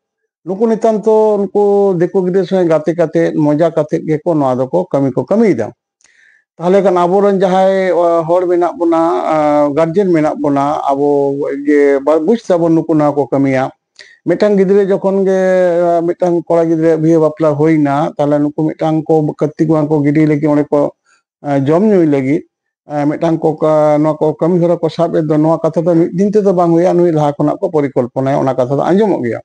ᱱᱩᱠᱩ ᱱᱤᱛᱟᱱᱛᱚ ᱱᱩᱠᱩ ᱫᱤᱠᱩ ᱜᱤᱫᱽᱨᱟᱹ ᱥᱚᱸᱜᱮ ᱜᱟᱛᱮ ᱠᱟᱛᱮ, ᱢᱚᱡᱟ ᱠᱟᱛᱮ ᱜᱮᱠᱚ ᱱᱚᱣᱟ ᱫᱚᱠᱚ ᱠᱟᱹᱢᱤ ᱠᱚ ᱠᱟᱹᱢᱤᱭᱮᱫᱟ᱾ ᱛᱟᱦᱚᱞᱮ ᱠᱷᱟᱱ ᱟᱵᱚᱨᱮᱱ ᱡᱟᱦᱟᱸᱭ, ᱟ, ᱦᱚᱲ ᱢᱮᱱᱟᱜ ᱵᱚᱱᱟ, ᱟ, ᱜᱟᱨᱡᱮᱱ ᱢᱮᱱᱟᱜ ᱵᱚᱱᱟ, ᱟᱵᱚ ᱡᱮ ᱵᱟ-, ᱵᱩᱡᱽ ᱛᱟᱵᱚᱱ ᱱᱩᱠᱩ ᱱᱚᱣᱟ ᱠᱚ ᱠᱟᱹᱢᱤᱭᱟ᱾ ᱢᱤᱫᱴᱟᱝ ᱜᱤᱫᱽᱨᱟᱹ ᱡᱚᱠᱷᱚᱱ ᱜᱮ, ᱟ, ᱢᱤᱫᱴᱟᱝ ᱠᱚᱲᱟ ᱜᱤᱫᱽᱨᱟᱹ ᱵᱤᱦᱟᱹ ᱵᱟᱯᱞᱟ ᱦᱩᱭᱱᱟ, ᱛᱟᱦᱚᱞᱮ ᱱᱩᱠᱩ ᱢᱤᱫᱴᱟᱝ ᱠᱚ ᱠᱟᱹᱨᱛᱤ ᱠᱚᱣᱟ ᱠᱚ ᱜᱤᱰᱤ ᱞᱟᱹᱜᱤᱫ ᱚᱸᱰᱮ ᱠᱚ, ᱟ, ᱡᱚᱢ ᱧᱩᱭ ᱞᱟᱹᱜᱤᱫ, ᱟ, ᱢᱤᱫᱴᱟᱝ ᱠᱚ ᱠᱟ-, ᱱᱚᱣᱟ ᱠᱚ ᱠᱟᱹᱢᱤ ᱦᱚᱨᱟ ᱠᱚ ᱥᱟᱵ ᱮᱫ ᱫᱚ, ᱱᱚᱣᱟ ᱠᱟᱛᱷᱟ ᱫᱚ ᱢᱤᱫ ᱫᱤᱱ ᱛᱮᱫᱚ ᱵᱟᱝ ᱦᱩᱭᱩᱜᱼᱟ, ᱱᱩᱭ ᱞᱟᱦᱟ ᱠᱷᱚᱱᱟᱜ ᱠᱚ ᱯᱚᱨᱤᱠᱚᱞᱯᱚᱱᱟᱭᱟ, ᱚᱱᱟ ᱠᱟᱛᱷᱟ ᱫᱚ ᱟᱸᱡᱚᱢᱚᱜ ᱜᱮᱭᱟ᱾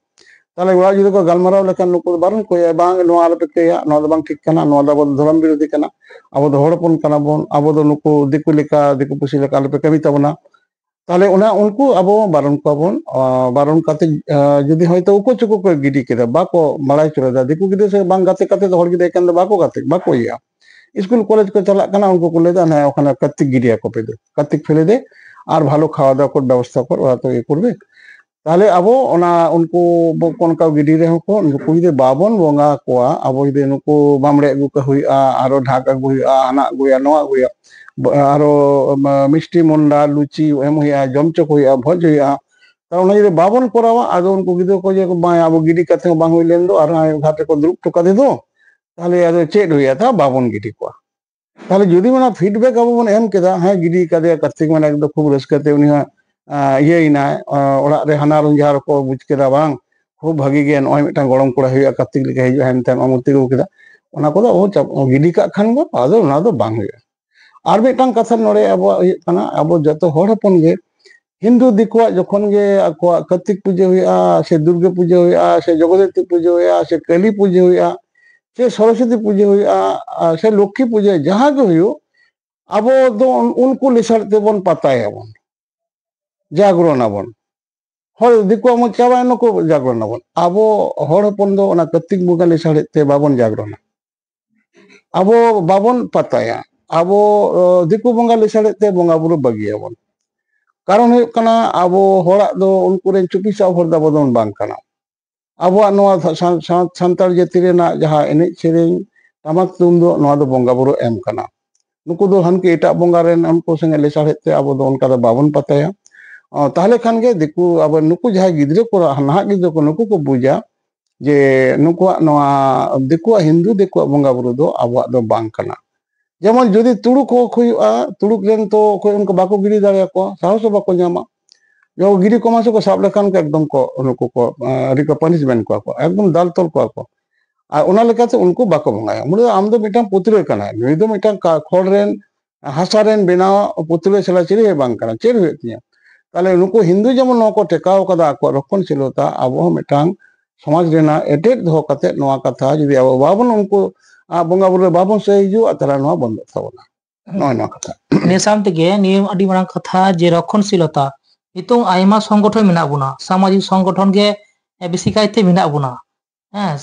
ᱛᱟᱦᱚᱞᱮ ᱚᱲᱟᱜ ᱡᱩᱫᱤ ᱠᱚ ᱜᱟᱞᱢᱟᱨᱟᱣ ᱞᱮᱠᱷᱟᱱ ᱱᱩᱠᱩ ᱫᱚ ᱵᱟᱨᱚᱱ ᱠᱚ ᱦᱩᱭᱩᱜᱼᱟ, "ᱵᱟᱝ, ᱱᱚᱣᱟ ᱟᱞᱚᱯᱮ ᱠᱟᱹᱭᱟ, ᱱᱚᱣᱟ ᱫᱚ ᱵᱟᱝ ᱴᱷᱤᱠ ᱠᱟᱱᱟ, ᱱᱚᱣᱟ ᱫᱚ ᱟᱵᱚ ᱫᱚ ᱫᱷᱚᱨᱚᱢ ᱵᱤᱨᱳᱫᱷᱤ ᱠᱟᱱᱟ, ᱟᱵᱚ ᱫᱚ ᱱᱩᱠᱩ ᱫᱤᱠᱩ ᱞᱮᱠᱟ, ᱫᱤᱠᱩ ᱯᱩᱥᱤ ᱞᱮᱠᱟ ᱟᱞᱚᱯᱮ ᱠᱟᱹᱢᱤ ᱛᱟᱵᱚᱱᱟ᱾" ᱛᱟᱦᱚᱞᱮ ᱚᱱᱟ ᱩᱱᱠᱩ ᱟᱵᱚ ᱵᱟᱨᱚᱱ ᱠᱚᱣᱟ ᱵᱚᱱ, ᱟ, ᱵᱟᱨᱚᱱ ᱠᱟᱛᱮ, ᱟ, ᱡᱩᱫᱤ ᱦᱚᱭᱛᱳ ᱩᱠᱩ ᱪᱩᱠᱩ ᱠᱚ ᱜᱤᱰᱤ ᱠᱮᱫᱟ, ᱵᱟᱠᱚ ᱵᱟᱲᱟᱭ ᱦᱚᱪᱚ ᱞᱮᱫᱟ, ᱫᱤᱠᱩ ᱜᱤᱫᱽᱨᱟᱹ ᱥᱮ ᱵᱟᱝ ᱜᱟᱛᱮ ᱠᱟᱛᱮ ᱫᱚ ᱦᱚᱲ ᱜᱤᱫᱽᱨᱟᱹ ᱮᱠᱷᱮᱱ ᱫᱚ ᱵᱟᱠᱚ ᱜᱟᱛᱮ, ᱵᱟᱠᱚ ᱤᱭᱟᱹᱜᱼᱟ᱾ ᱤᱥᱠᱩᱞ ᱠᱚᱞᱮᱡᱽ ᱠᱚ ᱪᱟᱞᱟᱜ ᱠᱟᱱᱟ, ᱩᱱᱠᱩ ᱠᱚ ᱞᱟᱹᱭᱫᱟ, "ᱦᱮᱸ, ᱚᱠᱟᱱᱮ ᱠᱟᱨᱛᱤᱠ ᱜᱤᱰᱤᱭᱟᱠᱚ ᱯᱮ ᱫᱮ, ᱠᱟᱨᱛᱤᱠ ᱯᱷᱮᱞᱮ ᱫᱮ, ᱟᱨ ᱵᱷᱟᱞᱚ ᱠᱷᱟᱣᱟ ᱫᱟᱣᱟ ᱠᱚ ᱵᱮᱵᱚᱥᱛᱷᱟ ᱠᱚᱨ, ᱚᱱᱟ ᱛᱚ ᱤᱭᱟᱹ ᱠᱚᱨᱵᱮ।" ᱛᱟᱦᱞᱮ ᱟᱵᱚ ᱚᱱᱟ ᱩᱱᱠᱩ ᱵᱚ-, ᱚᱱᱠᱟ ᱜᱤᱰᱤ ᱨᱮᱦᱚᱸ ᱠᱚ, ᱱᱩᱠᱩ ᱡᱩᱫᱤ ᱵᱟᱵᱚᱱ ᱵᱚᱸᱜᱟ ᱠᱚᱣᱟ, ᱟᱵᱚ ᱡᱩᱫᱤ ᱱᱩᱠᱩ ᱵᱟᱢᱲᱮ ᱟᱹᱜᱩ ᱠᱚ ᱦᱩᱭᱩᱜᱼᱟ, ᱟᱨᱚ ᱰᱷᱟᱠ ᱟᱹᱜᱩ ᱦᱩᱭᱩᱜᱼᱟ, ᱦᱟᱱᱟ ᱟᱹᱜᱩᱭᱟ, ᱱᱚᱣᱟ ᱟᱹᱜᱩᱭᱟ, ᱵ-, ᱟᱨᱚ ᱢᱟ-, ᱢᱤᱥᱴᱤ ᱢᱚᱱᱰᱟ, ᱞᱩᱪᱤ ᱮᱢ ᱦᱩᱭᱩᱜᱼᱟ, ᱡᱚᱢ ᱦᱚᱪᱚ ᱠᱚ ᱦᱩᱭᱩᱜᱼᱟ, ᱵᱷᱚᱡᱽ ᱦᱩᱭᱩᱜᱼᱟ᱾ ᱛᱟᱦᱞᱮ ᱚᱱᱟ ᱡᱩᱫᱤ ᱵᱟᱵᱚᱱ ᱠᱚᱨᱟᱣᱟ, ᱟᱫᱚ ᱩᱱᱠᱩ ᱜᱤᱫᱽᱨᱟᱹ ᱠᱚ ᱡᱮ ᱠᱚ, "ᱵᱟᱝ, ᱟᱵᱚ ᱜᱤᱰᱤ ᱠᱟᱛᱮ ᱦᱚᱸ ᱵᱟᱝ ᱦᱩᱭ ᱞᱮᱱ ᱫᱚ, ᱟᱨ ᱦᱟᱸᱜ ᱜᱷᱟᱴ ᱨᱮᱠᱚ ᱫᱩᱲᱩᱵ ᱦᱚᱴᱚ ᱠᱟᱫᱮ ᱫᱚ, ᱛᱟᱦᱞᱮ ᱟᱫᱚ ᱪᱮᱫ ᱦᱩᱭᱩᱜᱼᱟ?" ᱛᱟ ᱵᱟᱵᱚᱱ ᱜᱤᱰᱤ ᱠᱚᱣᱟ᱾ ᱛᱟᱦᱞᱮ ᱡᱩᱫᱤ ᱚᱱᱟ feedback ᱟᱵᱚ ᱵᱚᱱ ᱮᱢ ᱠᱮᱫᱟ, "ᱦᱮᱸ, ᱜᱤᱰᱤ ᱠᱟᱫᱮᱭᱟ ᱠᱟᱨᱛᱤᱠ ᱢᱟᱱᱮ ᱮᱠᱫᱚᱢ ᱠᱷᱩᱵ ᱨᱟᱹᱥᱠᱟᱹ ᱛᱮ ᱩᱱᱤ ᱦᱚᱸ, ᱟᱸ, ᱤᱭᱟᱹᱭᱮᱱᱟᱭ, ᱟᱸ, ᱚᱲᱟᱜ ᱨᱮ ᱦᱟᱱᱟᱨ ᱦᱚᱧᱦᱟᱨ ᱠᱚ ᱵᱩᱡᱽ ᱠᱮᱫᱟ, ᱵᱟᱝ, ᱠᱷᱩᱵ ᱵᱷᱟᱹᱜᱤ ᱜᱮ, ᱱᱚᱜᱼᱚᱭ ᱢᱤᱫᱴᱟᱝ ᱜᱚᱲᱚᱢ ᱠᱚᱲᱟ ᱦᱩᱭᱩᱜᱼᱟ, ᱠᱟᱨᱛᱤᱠ ᱞᱮᱠᱟ ᱦᱤᱡᱩᱜᱼᱟ", ᱦᱮᱱᱛᱮ ᱟᱢ ᱢᱩᱨᱛᱤ ᱟᱹᱜᱩ ᱠᱮᱫᱟ, ᱚᱱᱟ ᱠᱚᱫᱚ ᱟᱵᱚ ᱪᱟᱵ-, ᱜᱤᱰᱤ ᱠᱟᱜ ᱠᱷᱟᱱ ᱵᱚᱱ, ᱟᱫᱚ ᱚᱱᱟ ᱫᱚ ᱵᱟᱝ ᱦᱩᱭᱩᱜᱼᱟ᱾ ᱟᱨ ᱢᱤᱫᱴᱟᱝ ᱠᱟᱛᱷᱟ ᱱᱚᱰᱮ ᱟᱵᱚᱣᱟᱜ ᱦᱩᱭᱩᱜ ᱠᱟᱱᱟ, ᱟᱵᱚ ᱡᱚᱛᱚ ᱦᱚᱲ ᱦᱚᱯᱚᱱ ᱜᱮ ᱦᱤᱱᱫᱩ ᱫᱤᱠᱩᱣᱟᱜ ᱡᱚᱠᱷᱚᱱ ᱜᱮ ᱟᱠᱚᱣᱟᱜ ᱠᱟᱨᱛᱤᱠ ᱯᱩᱡᱟᱹ ᱦᱩᱭᱩᱜᱼᱟ, ᱥᱮ ᱫᱩᱨᱜᱟᱹ ᱯᱩᱡᱟᱹ ᱦᱩᱭᱩᱜᱼᱟ, ᱥᱮ ᱡᱚᱜᱚᱫᱷᱚᱨᱤ ᱯᱩᱡᱟᱹ ᱦᱩᱭᱩᱜᱼᱟ, ᱥᱮ ᱠᱟᱹᱞᱤ ᱯᱩᱡᱟᱹ ᱦᱩᱭᱩᱜᱼᱟ, ᱥᱮ ᱥᱚᱨᱚᱥᱚᱛᱤ ᱯᱩᱡᱟᱹ ᱦᱩᱭᱩᱜᱼᱟ, ᱟᱨ ᱥᱮ ᱞᱚᱠᱠᱷᱤ ᱯᱩᱡᱟᱹ, ᱡᱟᱦᱟᱸ ᱜᱮ ᱦᱩᱭᱩᱜ, ᱟᱵᱚ ᱫᱚ ᱩᱱ-, ᱩᱱᱠᱩ ᱞᱮᱥᱟᱲ ᱛᱮᱵᱚᱱ ᱯᱟᱛᱟᱭᱟᱵᱚᱱ, ᱡᱟᱜᱽᱨᱚᱱ ᱟᱵᱚᱱ᱾ ᱦᱚᱲ ᱫᱤᱠᱩᱣᱟᱜ ᱢᱚᱡᱽ ᱪᱟᱵᱟᱭᱮᱱ, ᱱᱩᱠᱩ ᱡᱟᱜᱽᱨᱚᱱ ᱟᱵᱚᱱ᱾ ᱟᱵᱚ ᱦᱚᱲ ᱦᱚᱯᱚᱱ ᱫᱚ ᱚᱱᱟ ᱠᱟᱨᱛᱤᱠ ᱵᱚᱸᱜᱟ ᱞᱮᱥᱟᱲᱦᱮᱫ ᱛᱮ ᱵᱟᱵᱚᱱ ᱡᱟᱜᱽᱨᱚᱱᱟ, ᱟᱵᱚ ᱵᱟᱵᱚᱱ ᱯᱟᱛᱟᱭᱟ, ᱟᱵᱚ, ᱚ, ᱫᱤᱠᱩ ᱵᱚᱸᱜᱟ ᱞᱮᱥᱟᱲᱦᱮᱫ ᱛᱮ ᱵᱚᱸᱜᱟ ᱵᱩᱨᱩ ᱵᱟᱹᱜᱤᱭᱟᱵᱚᱱ᱾ ᱠᱟᱨᱚᱱ ᱦᱩᱭᱩᱜ ᱠᱟᱱᱟ, ᱟᱵᱚ ᱦᱚᱲᱟᱜ ᱫᱚ ᱩᱱᱠᱩ ᱨᱮᱱ ᱪᱩᱯᱤ ᱥᱟᱵ ᱦᱚᱲ ᱫᱚ ᱟᱵᱚ ᱫᱚᱵᱚᱱ ᱵᱟᱝ ᱠᱟᱱᱟ᱾ ᱟᱵᱚᱣᱟᱜ ᱱᱚᱣᱟ ᱥᱟ-, ᱥᱟ-, ᱥᱟᱱᱛᱟᱲ ᱡᱟᱹᱛᱤ ᱨᱮᱱᱟᱜ ᱡᱟᱦᱟᱸ ᱮᱱᱮᱡ ᱥᱮᱨᱮᱧ, ᱴᱟᱢᱟᱠ ᱛᱩᱢᱫᱟᱜ, ᱱᱚᱣᱟ ᱫᱚ ᱵᱚᱸᱜᱟ ᱵᱩᱨᱩ ᱮᱢ ᱠᱟᱱᱟ᱾ ᱱᱩᱠᱩ ᱫᱚ ᱦᱟᱱᱠᱩ ᱮᱴᱟᱜ ᱵᱚᱸᱜᱟ ᱨᱮᱱ, ᱩᱱᱠᱩ ᱥᱚᱸᱜᱮ ᱞᱮᱥᱟᱲᱦᱮᱫ ᱛᱮ ᱟᱵᱚ ᱫᱚ ᱚᱱᱠᱟ ᱫᱚ ᱵᱟᱵᱚᱱ ᱯᱟᱛᱟᱭᱟ᱾ ᱚ, ᱛᱟᱦᱞᱮ ᱠᱷᱟᱱ ᱜᱮ ᱫᱤᱠᱩ, ᱟᱵᱚ ᱱᱩᱠᱩ ᱡᱟᱦᱟᱸᱭ ᱜᱤᱫᱽᱨᱟᱹ ᱠᱚ, ᱱᱟᱦᱟᱜ ᱜᱤᱫᱽᱨᱟᱹ ᱠᱚ, ᱱᱩᱠᱩ ᱠᱚ ᱵᱩᱡᱟ ᱡᱮ ᱱᱩᱠᱩᱣᱟᱜ ᱱᱚᱣᱟ ᱫᱤᱠᱩᱣᱟᱜ, ᱦᱤᱱᱫᱩ ᱫᱤᱠᱩᱣᱟᱜ ᱵᱚᱸᱜᱟ ᱵᱩᱨᱩ ᱫᱚ ᱟᱵᱚᱣᱟᱜ ᱫᱚ ᱵᱟᱝ ᱠᱟᱱᱟ᱾ ᱡᱮᱢᱚᱱ ᱡᱩᱫᱤ ᱛᱩᱲᱩᱠ ᱦᱚᱸ ᱦᱩᱭᱩᱜᱼᱟ, ᱛᱩᱲᱩᱠ ᱨᱮᱱ ᱛᱚ ᱚᱠᱚᱭ ᱚᱱᱠᱟ ᱵᱟᱠᱚ ᱜᱤᱰᱤ ᱫᱟᱲᱮᱭᱟᱠᱚᱣᱟ, ᱥᱟᱦᱚᱥ ᱦᱚᱸ ᱵᱟᱠᱚ ᱧᱟᱢᱟ᱾ ᱡᱚᱠᱷᱚᱱ ᱜᱤᱰᱤ ᱠᱚᱢᱟ ᱥᱮ ᱠᱚ ᱥᱟᱵ ᱞᱮᱠᱷᱟᱱ ᱠᱚ ᱮᱠᱫᱚᱢ ᱠᱚ, ᱱᱩᱠᱩ ᱠᱚ, ᱟᱸ, ᱟᱹᱰᱤ ᱠᱚ punishment ᱠᱚᱣᱟ ᱠᱚ, ᱮᱠᱫᱚᱢ ᱫᱟᱞ ᱛᱚᱞ ᱠᱚᱣᱟ ᱠᱚ᱾ ᱟᱨ ᱚᱱᱟ ᱞᱮᱠᱟᱛᱮ ᱩᱱᱠᱩ ᱵᱟᱠᱚ ᱵᱚᱸᱜᱟᱭᱟ᱾ ᱢᱩᱬ ᱫᱚ ᱟᱢ ᱫᱚ ᱢᱤᱫᱴᱟᱝ ᱯᱩᱛᱲᱟᱹ ᱠᱟᱱᱟᱭ, ᱱᱩᱭ ᱫᱚ ᱢᱤᱫᱴᱟᱝ ᱠᱟ-, ᱠᱷᱚᱲ ᱨᱮᱱ, ᱦᱟᱥᱟ ᱨᱮᱱ ᱵᱮᱱᱟᱣ ᱯᱩᱛᱲᱟᱹ ᱪᱷᱟᱲᱟ ᱪᱮᱫ ᱦᱚᱸ ᱵᱟᱝ ᱠᱟᱱᱟ, ᱪᱮᱫ ᱦᱩᱭᱩᱜ ᱛᱤᱧᱟᱹ? ᱛᱟᱦᱞᱮ ᱱᱩᱠᱩ ᱦᱤᱱᱫᱩ ᱡᱮᱢᱚᱱ ᱱᱚᱣᱟ ᱠᱚ ᱴᱮᱠᱟᱣ ᱠᱟᱫᱟ, ᱟᱠᱚᱣᱟᱜ ᱨᱚᱠᱷᱚᱱᱥᱤᱞᱚᱛᱟ, ᱟᱵᱚ ᱦᱚᱸ ᱢᱤᱫᱴᱟᱝ ᱥᱚᱢᱟᱡᱽ ᱨᱮᱱᱟᱜ ᱮᱴᱮᱫ ᱫᱚᱦᱚ ᱠᱟᱛᱮ ᱱᱚᱣᱟ ᱠᱟᱛᱷᱟ ᱡᱩᱫᱤ ᱟᱵᱚ ᱵᱟᱵᱚᱱ, ᱩᱱᱠᱩ, ᱟ, ᱵᱚᱸᱜᱟ ᱵᱩᱨᱩ ᱨᱮ ᱵᱟᱵᱚᱱ ᱥᱟᱹᱦᱤ ᱦᱤᱡᱩᱜᱼᱟ, ᱛᱟᱦᱞᱮ ᱱᱚᱣᱟ ᱵᱚᱱᱫᱚᱜ ᱛᱟᱵᱚᱱᱟ᱾ ᱱᱚᱜᱼᱚᱭ ᱱᱚᱣᱟ ᱠᱟᱛᱷᱟ᱾ ᱱᱤᱭᱟᱹ ᱥᱟᱶ ᱛᱮᱜᱮ ᱱᱤᱭᱟᱹ ᱟᱹᱰᱤ ᱢᱟᱨᱟᱝ ᱠᱟᱛᱷᱟ ᱡᱮ ᱨᱚᱠᱷᱚᱱᱥᱤᱞᱚᱛᱟ, ᱱᱤᱛᱚᱝ ᱟᱭᱢᱟ ᱥᱚᱝᱜᱚᱴᱷᱚᱱ ᱢᱮᱱᱟᱜ ᱵᱚᱱᱟ, ᱥᱟᱢᱟᱡᱤᱠ ᱥᱚᱝᱜᱚᱴᱷᱚᱱ ᱜᱮ ᱵᱮᱥᱤ ᱠᱟᱭᱛᱮ ᱢᱮᱱᱟᱜ ᱵᱚᱱᱟ᱾ ᱦᱮᱸ,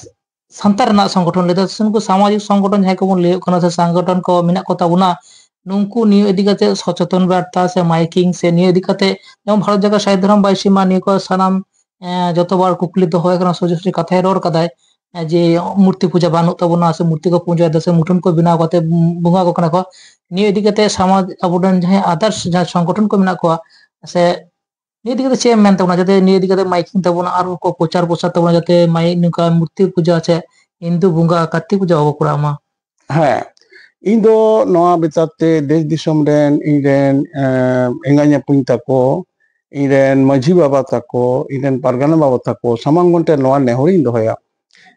ᱥᱟᱱᱛᱟᱲ ᱨᱮᱱᱟᱜ ᱥᱚᱝᱜᱚᱴᱷᱚᱱ ᱞᱟᱹᱭ ᱫᱚ, ᱱᱩᱠᱩ ᱥᱟᱢᱟᱡᱤᱠ ᱥᱚᱝᱜᱚᱴᱷᱚᱱ ᱡᱟᱦᱟᱸᱭ ᱠᱚᱵᱚᱱ ᱞᱟᱹᱭᱚᱜ ᱠᱟᱱᱟ, ᱥᱮ ᱥᱚᱝᱜᱚᱴᱷᱚᱱ ᱠᱚ ᱢᱮᱱᱟᱜ ᱠᱚ ᱛᱟᱵᱚᱱᱟ, ᱱᱩᱝᱠᱩ ᱱᱤᱭᱟᱹ ᱤᱫᱤ ᱠᱟᱛᱮ ᱥᱚᱪᱮᱛᱚᱱ ᱵᱟᱨᱛᱟ ᱥᱮ ᱢᱟᱭᱠᱤᱝ ᱥᱮ ᱱᱤᱭᱟᱹ ᱤᱫᱤ ᱠᱟᱛᱮ, ᱡᱮᱢᱚᱱ ᱵᱷᱟᱨᱚᱛ ᱡᱟᱠᱟᱛ ᱥᱟᱹᱦᱤ ᱫᱷᱚᱨᱚᱢ ᱵᱟᱭ ᱥᱤᱢᱟ, ᱱᱤᱭᱟᱹ ᱠᱚ ᱥᱟᱱᱟᱢ, ᱮᱸ, ᱡᱚᱛᱚ ᱵᱟᱨ ᱠᱩᱠᱞᱤ ᱫᱚᱦᱚ ᱟᱠᱟᱱᱟ, ᱥᱚᱡᱷᱮ ᱥᱚᱡᱷᱮ ᱠᱟᱛᱷᱟᱭ ᱨᱚᱲ ᱠᱟᱫᱟᱭ, ᱮᱸ, ᱡᱮ ᱢᱩᱨᱛᱤ ᱯᱩᱡᱟ ᱵᱟᱹᱱᱩᱜ ᱛᱟᱵᱚᱱᱟ ᱥᱮ ᱢᱩᱨᱛᱤ ᱠᱚ ᱯᱩᱡᱟᱹᱭᱮᱫᱟ ᱥᱮ ᱢᱩᱴᱷᱟᱹᱱ ᱠᱚ ᱵᱮᱱᱟᱣ ᱠᱟᱛᱮ ᱵᱚᱸᱜᱟ ᱟᱠᱚ ᱠᱟᱱᱟ ᱠᱚ᱾ ᱱᱤᱭᱟᱹ ᱤᱫᱤ ᱠᱟᱛᱮ ᱥᱟᱢᱟᱡᱽ, ᱟᱵᱚᱨᱮᱱ ᱡᱟᱦᱟᱸᱭ others ᱡᱟᱦᱟᱸ ᱥᱚᱝᱜᱚᱴᱷᱚᱱ ᱠᱚ ᱢᱮᱱᱟᱜ ᱠᱚᱣᱟ ᱥᱮ ᱱᱤᱭᱟᱹ ᱤᱫᱤ ᱠᱟᱛᱮ ᱪᱮᱫ ᱮᱢ ᱢᱮᱱ ᱛᱟᱵᱚᱱᱟ, ᱡᱟᱛᱮ ᱱᱤᱭᱟᱹ ᱤᱫᱤ ᱠᱟᱛᱮ ᱢᱟᱭᱠᱤᱝ ᱛᱟᱵᱚᱱᱟ ᱟᱨ ᱠᱚ ᱯᱨᱚᱪᱟᱨ ᱯᱨᱚᱥᱟᱨ ᱛᱟᱵᱚᱱᱟ, ᱡᱟᱛᱮ ᱢᱟᱭ-, ᱱᱚᱝᱠᱟ ᱢᱩᱨᱛᱤ ᱯᱩᱡᱟ ᱥᱮ ᱦᱤᱱᱫᱩ ᱵᱚᱸᱜᱟ ᱠᱟᱨᱛᱤᱠ ᱯᱩᱡᱟ ᱵᱟᱵᱚ ᱠᱚᱨᱟᱣ ᱢᱟ? ᱦᱮᱸ, ᱤᱧ ᱫᱚ ᱱᱚᱣᱟ ᱵᱮᱯᱟᱨ ᱛᱮ ᱫᱮᱥ ᱫᱤᱥᱚᱢ ᱨᱮᱱ ᱤᱧ ᱨᱮᱱ, ᱮᱸ, ᱮᱸᱜᱟᱧ ᱟᱹᱯᱩᱧ ᱛᱟᱠᱚ, ᱤᱧ ᱨᱮᱱ ᱢᱟᱹᱡᱷᱤ ᱵᱟᱵᱟ ᱛᱟᱠᱚ, ᱤᱧ ᱨᱮᱱ ᱯᱟᱨᱜᱟᱱᱟ ᱵᱟᱵᱟ ᱛᱟᱠᱚ ᱥᱟᱢᱟᱝ ᱜᱚᱱᱴᱮ ᱱᱚᱣᱟ ᱱᱮᱦᱚᱨᱤᱧ ᱫᱚᱦᱚᱭᱟ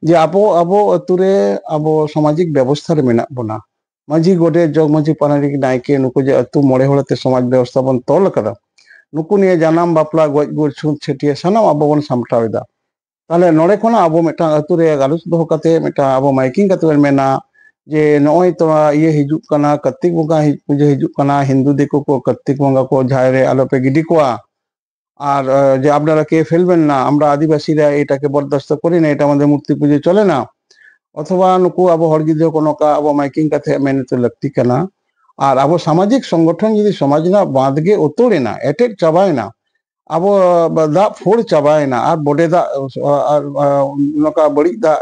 ᱡᱮ ᱟᱵᱚ, ᱟᱵᱚ ᱟᱹᱛᱩ ᱨᱮ ᱟᱵᱚ ᱥᱟᱢᱟᱡᱤᱠ ᱵᱮᱵᱚᱥᱛᱷᱟ ᱨᱮ ᱢᱮᱱᱟᱜ ᱵᱚᱱᱟ᱾ ᱢᱟᱹᱡᱷᱤ, ᱜᱚᱰᱮᱛ, ᱡᱚᱜᱽ ᱢᱟᱹᱡᱷᱤ, ᱯᱟᱨᱟᱱᱤᱠ, ᱱᱟᱭᱠᱮ, ᱱᱩᱠᱩ ᱡᱮ ᱟᱹᱛᱩ ᱢᱚᱬᱮ ᱦᱚᱲ ᱟᱛᱮ ᱥᱚᱢᱟᱡᱽ ᱵᱮᱵᱚᱥᱛᱷᱟ ᱵᱚᱱ ᱛᱚᱞ ᱟᱠᱟᱫᱟ, ᱱᱩᱠᱩ ᱱᱤᱭᱮ ᱡᱟᱱᱟᱢ, ᱵᱟᱯᱞᱟ, ᱜᱚᱡ, ᱜᱩᱨ, ᱪᱷᱩᱛ, ᱪᱷᱟᱹᱴᱭᱟᱹ ᱥᱟᱱᱟᱢ ᱟᱵᱚ ᱵᱚᱱ ᱥᱟᱢᱴᱟᱣ ᱮᱫᱟ᱾ ᱛᱟᱦᱞᱮ ᱱᱚᱰᱮ ᱠᱷᱚᱱᱟᱜ ᱟᱵᱚ ᱢᱤᱫᱴᱟᱝ ᱟᱹᱛᱩ ᱨᱮ ᱜᱟᱞᱚᱪ ᱫᱚᱦᱚ ᱠᱟᱛᱮ ᱢᱤᱫᱴᱟᱝ ᱟᱵᱚ ᱢᱟᱭᱠᱤᱝ ᱠᱟᱛᱮ ᱵᱚᱱ ᱢᱮᱱᱟ ᱡᱮ ᱱᱚᱜᱼᱚᱭ ᱛᱚ ᱤᱭᱟᱹ ᱦᱤᱡᱩᱜ ᱠᱟᱱᱟ, ᱠᱟᱨᱛᱤᱠ ᱵᱚᱸᱜᱟ ᱦᱤᱡ-, ᱯᱩᱡᱟᱹ ᱦᱤᱡᱩᱜ ᱠᱟᱱᱟ, ᱦᱤᱱᱫᱩ ᱫᱤᱠᱩ ᱠᱚ ᱠᱟᱨᱛᱤᱠ ᱵᱚᱸᱜᱟ ᱠᱚ ᱡᱟᱦᱮᱨ ᱨᱮ ᱟᱞᱚᱯᱮ ᱜᱤᱰᱤ ᱠᱚᱣᱟ, ᱟᱨ, ᱟᱸ, ᱡᱮ আপনারা কে ফেলবেন না, আমরা আদিবাসীরা এটাকে বরদাস্ত করি না, এটা আমাদের মূর্তি পুজো চলে না। ᱚᱛᱷᱚᱵᱟ ᱱᱩᱠᱩ ᱟᱵᱚ ᱦᱚᱲ ᱜᱤᱫᱽᱨᱟᱹ ᱠᱚ ᱱᱚᱝᱠᱟ ᱟᱵᱚ ᱢᱟᱭᱠᱤᱝ ᱠᱟᱛᱮ ᱢᱮᱱ ᱦᱚᱪᱚ ᱞᱟᱹᱠᱛᱤ ᱠᱟᱱᱟ᱾ ᱟᱨ ᱟᱵᱚ ᱥᱟᱢᱟᱡᱤᱠ ᱥᱚᱝᱜᱚᱴᱷᱚᱱ ᱡᱩᱫᱤ ᱥᱚᱢᱟᱡᱽ ᱨᱮᱱᱟᱜ ᱵᱟᱸᱫᱽ ᱜᱮ ᱩᱛᱟᱹᱲ ᱮᱱᱟ, ᱮᱴᱮᱫ ᱪᱟᱵᱟᱭᱮᱱᱟ, ᱟᱵᱚ ᱫᱟᱜ ᱯᱷᱳᱲ ᱪᱟᱵᱟᱭᱮᱱᱟ, ᱟᱨ ᱵᱚᱰᱮ ᱫᱟᱜ, ᱟᱨ, ᱟᱨ ᱱᱚᱝᱠᱟ ᱵᱟᱹᱲᱤᱡ ᱫᱟᱜ,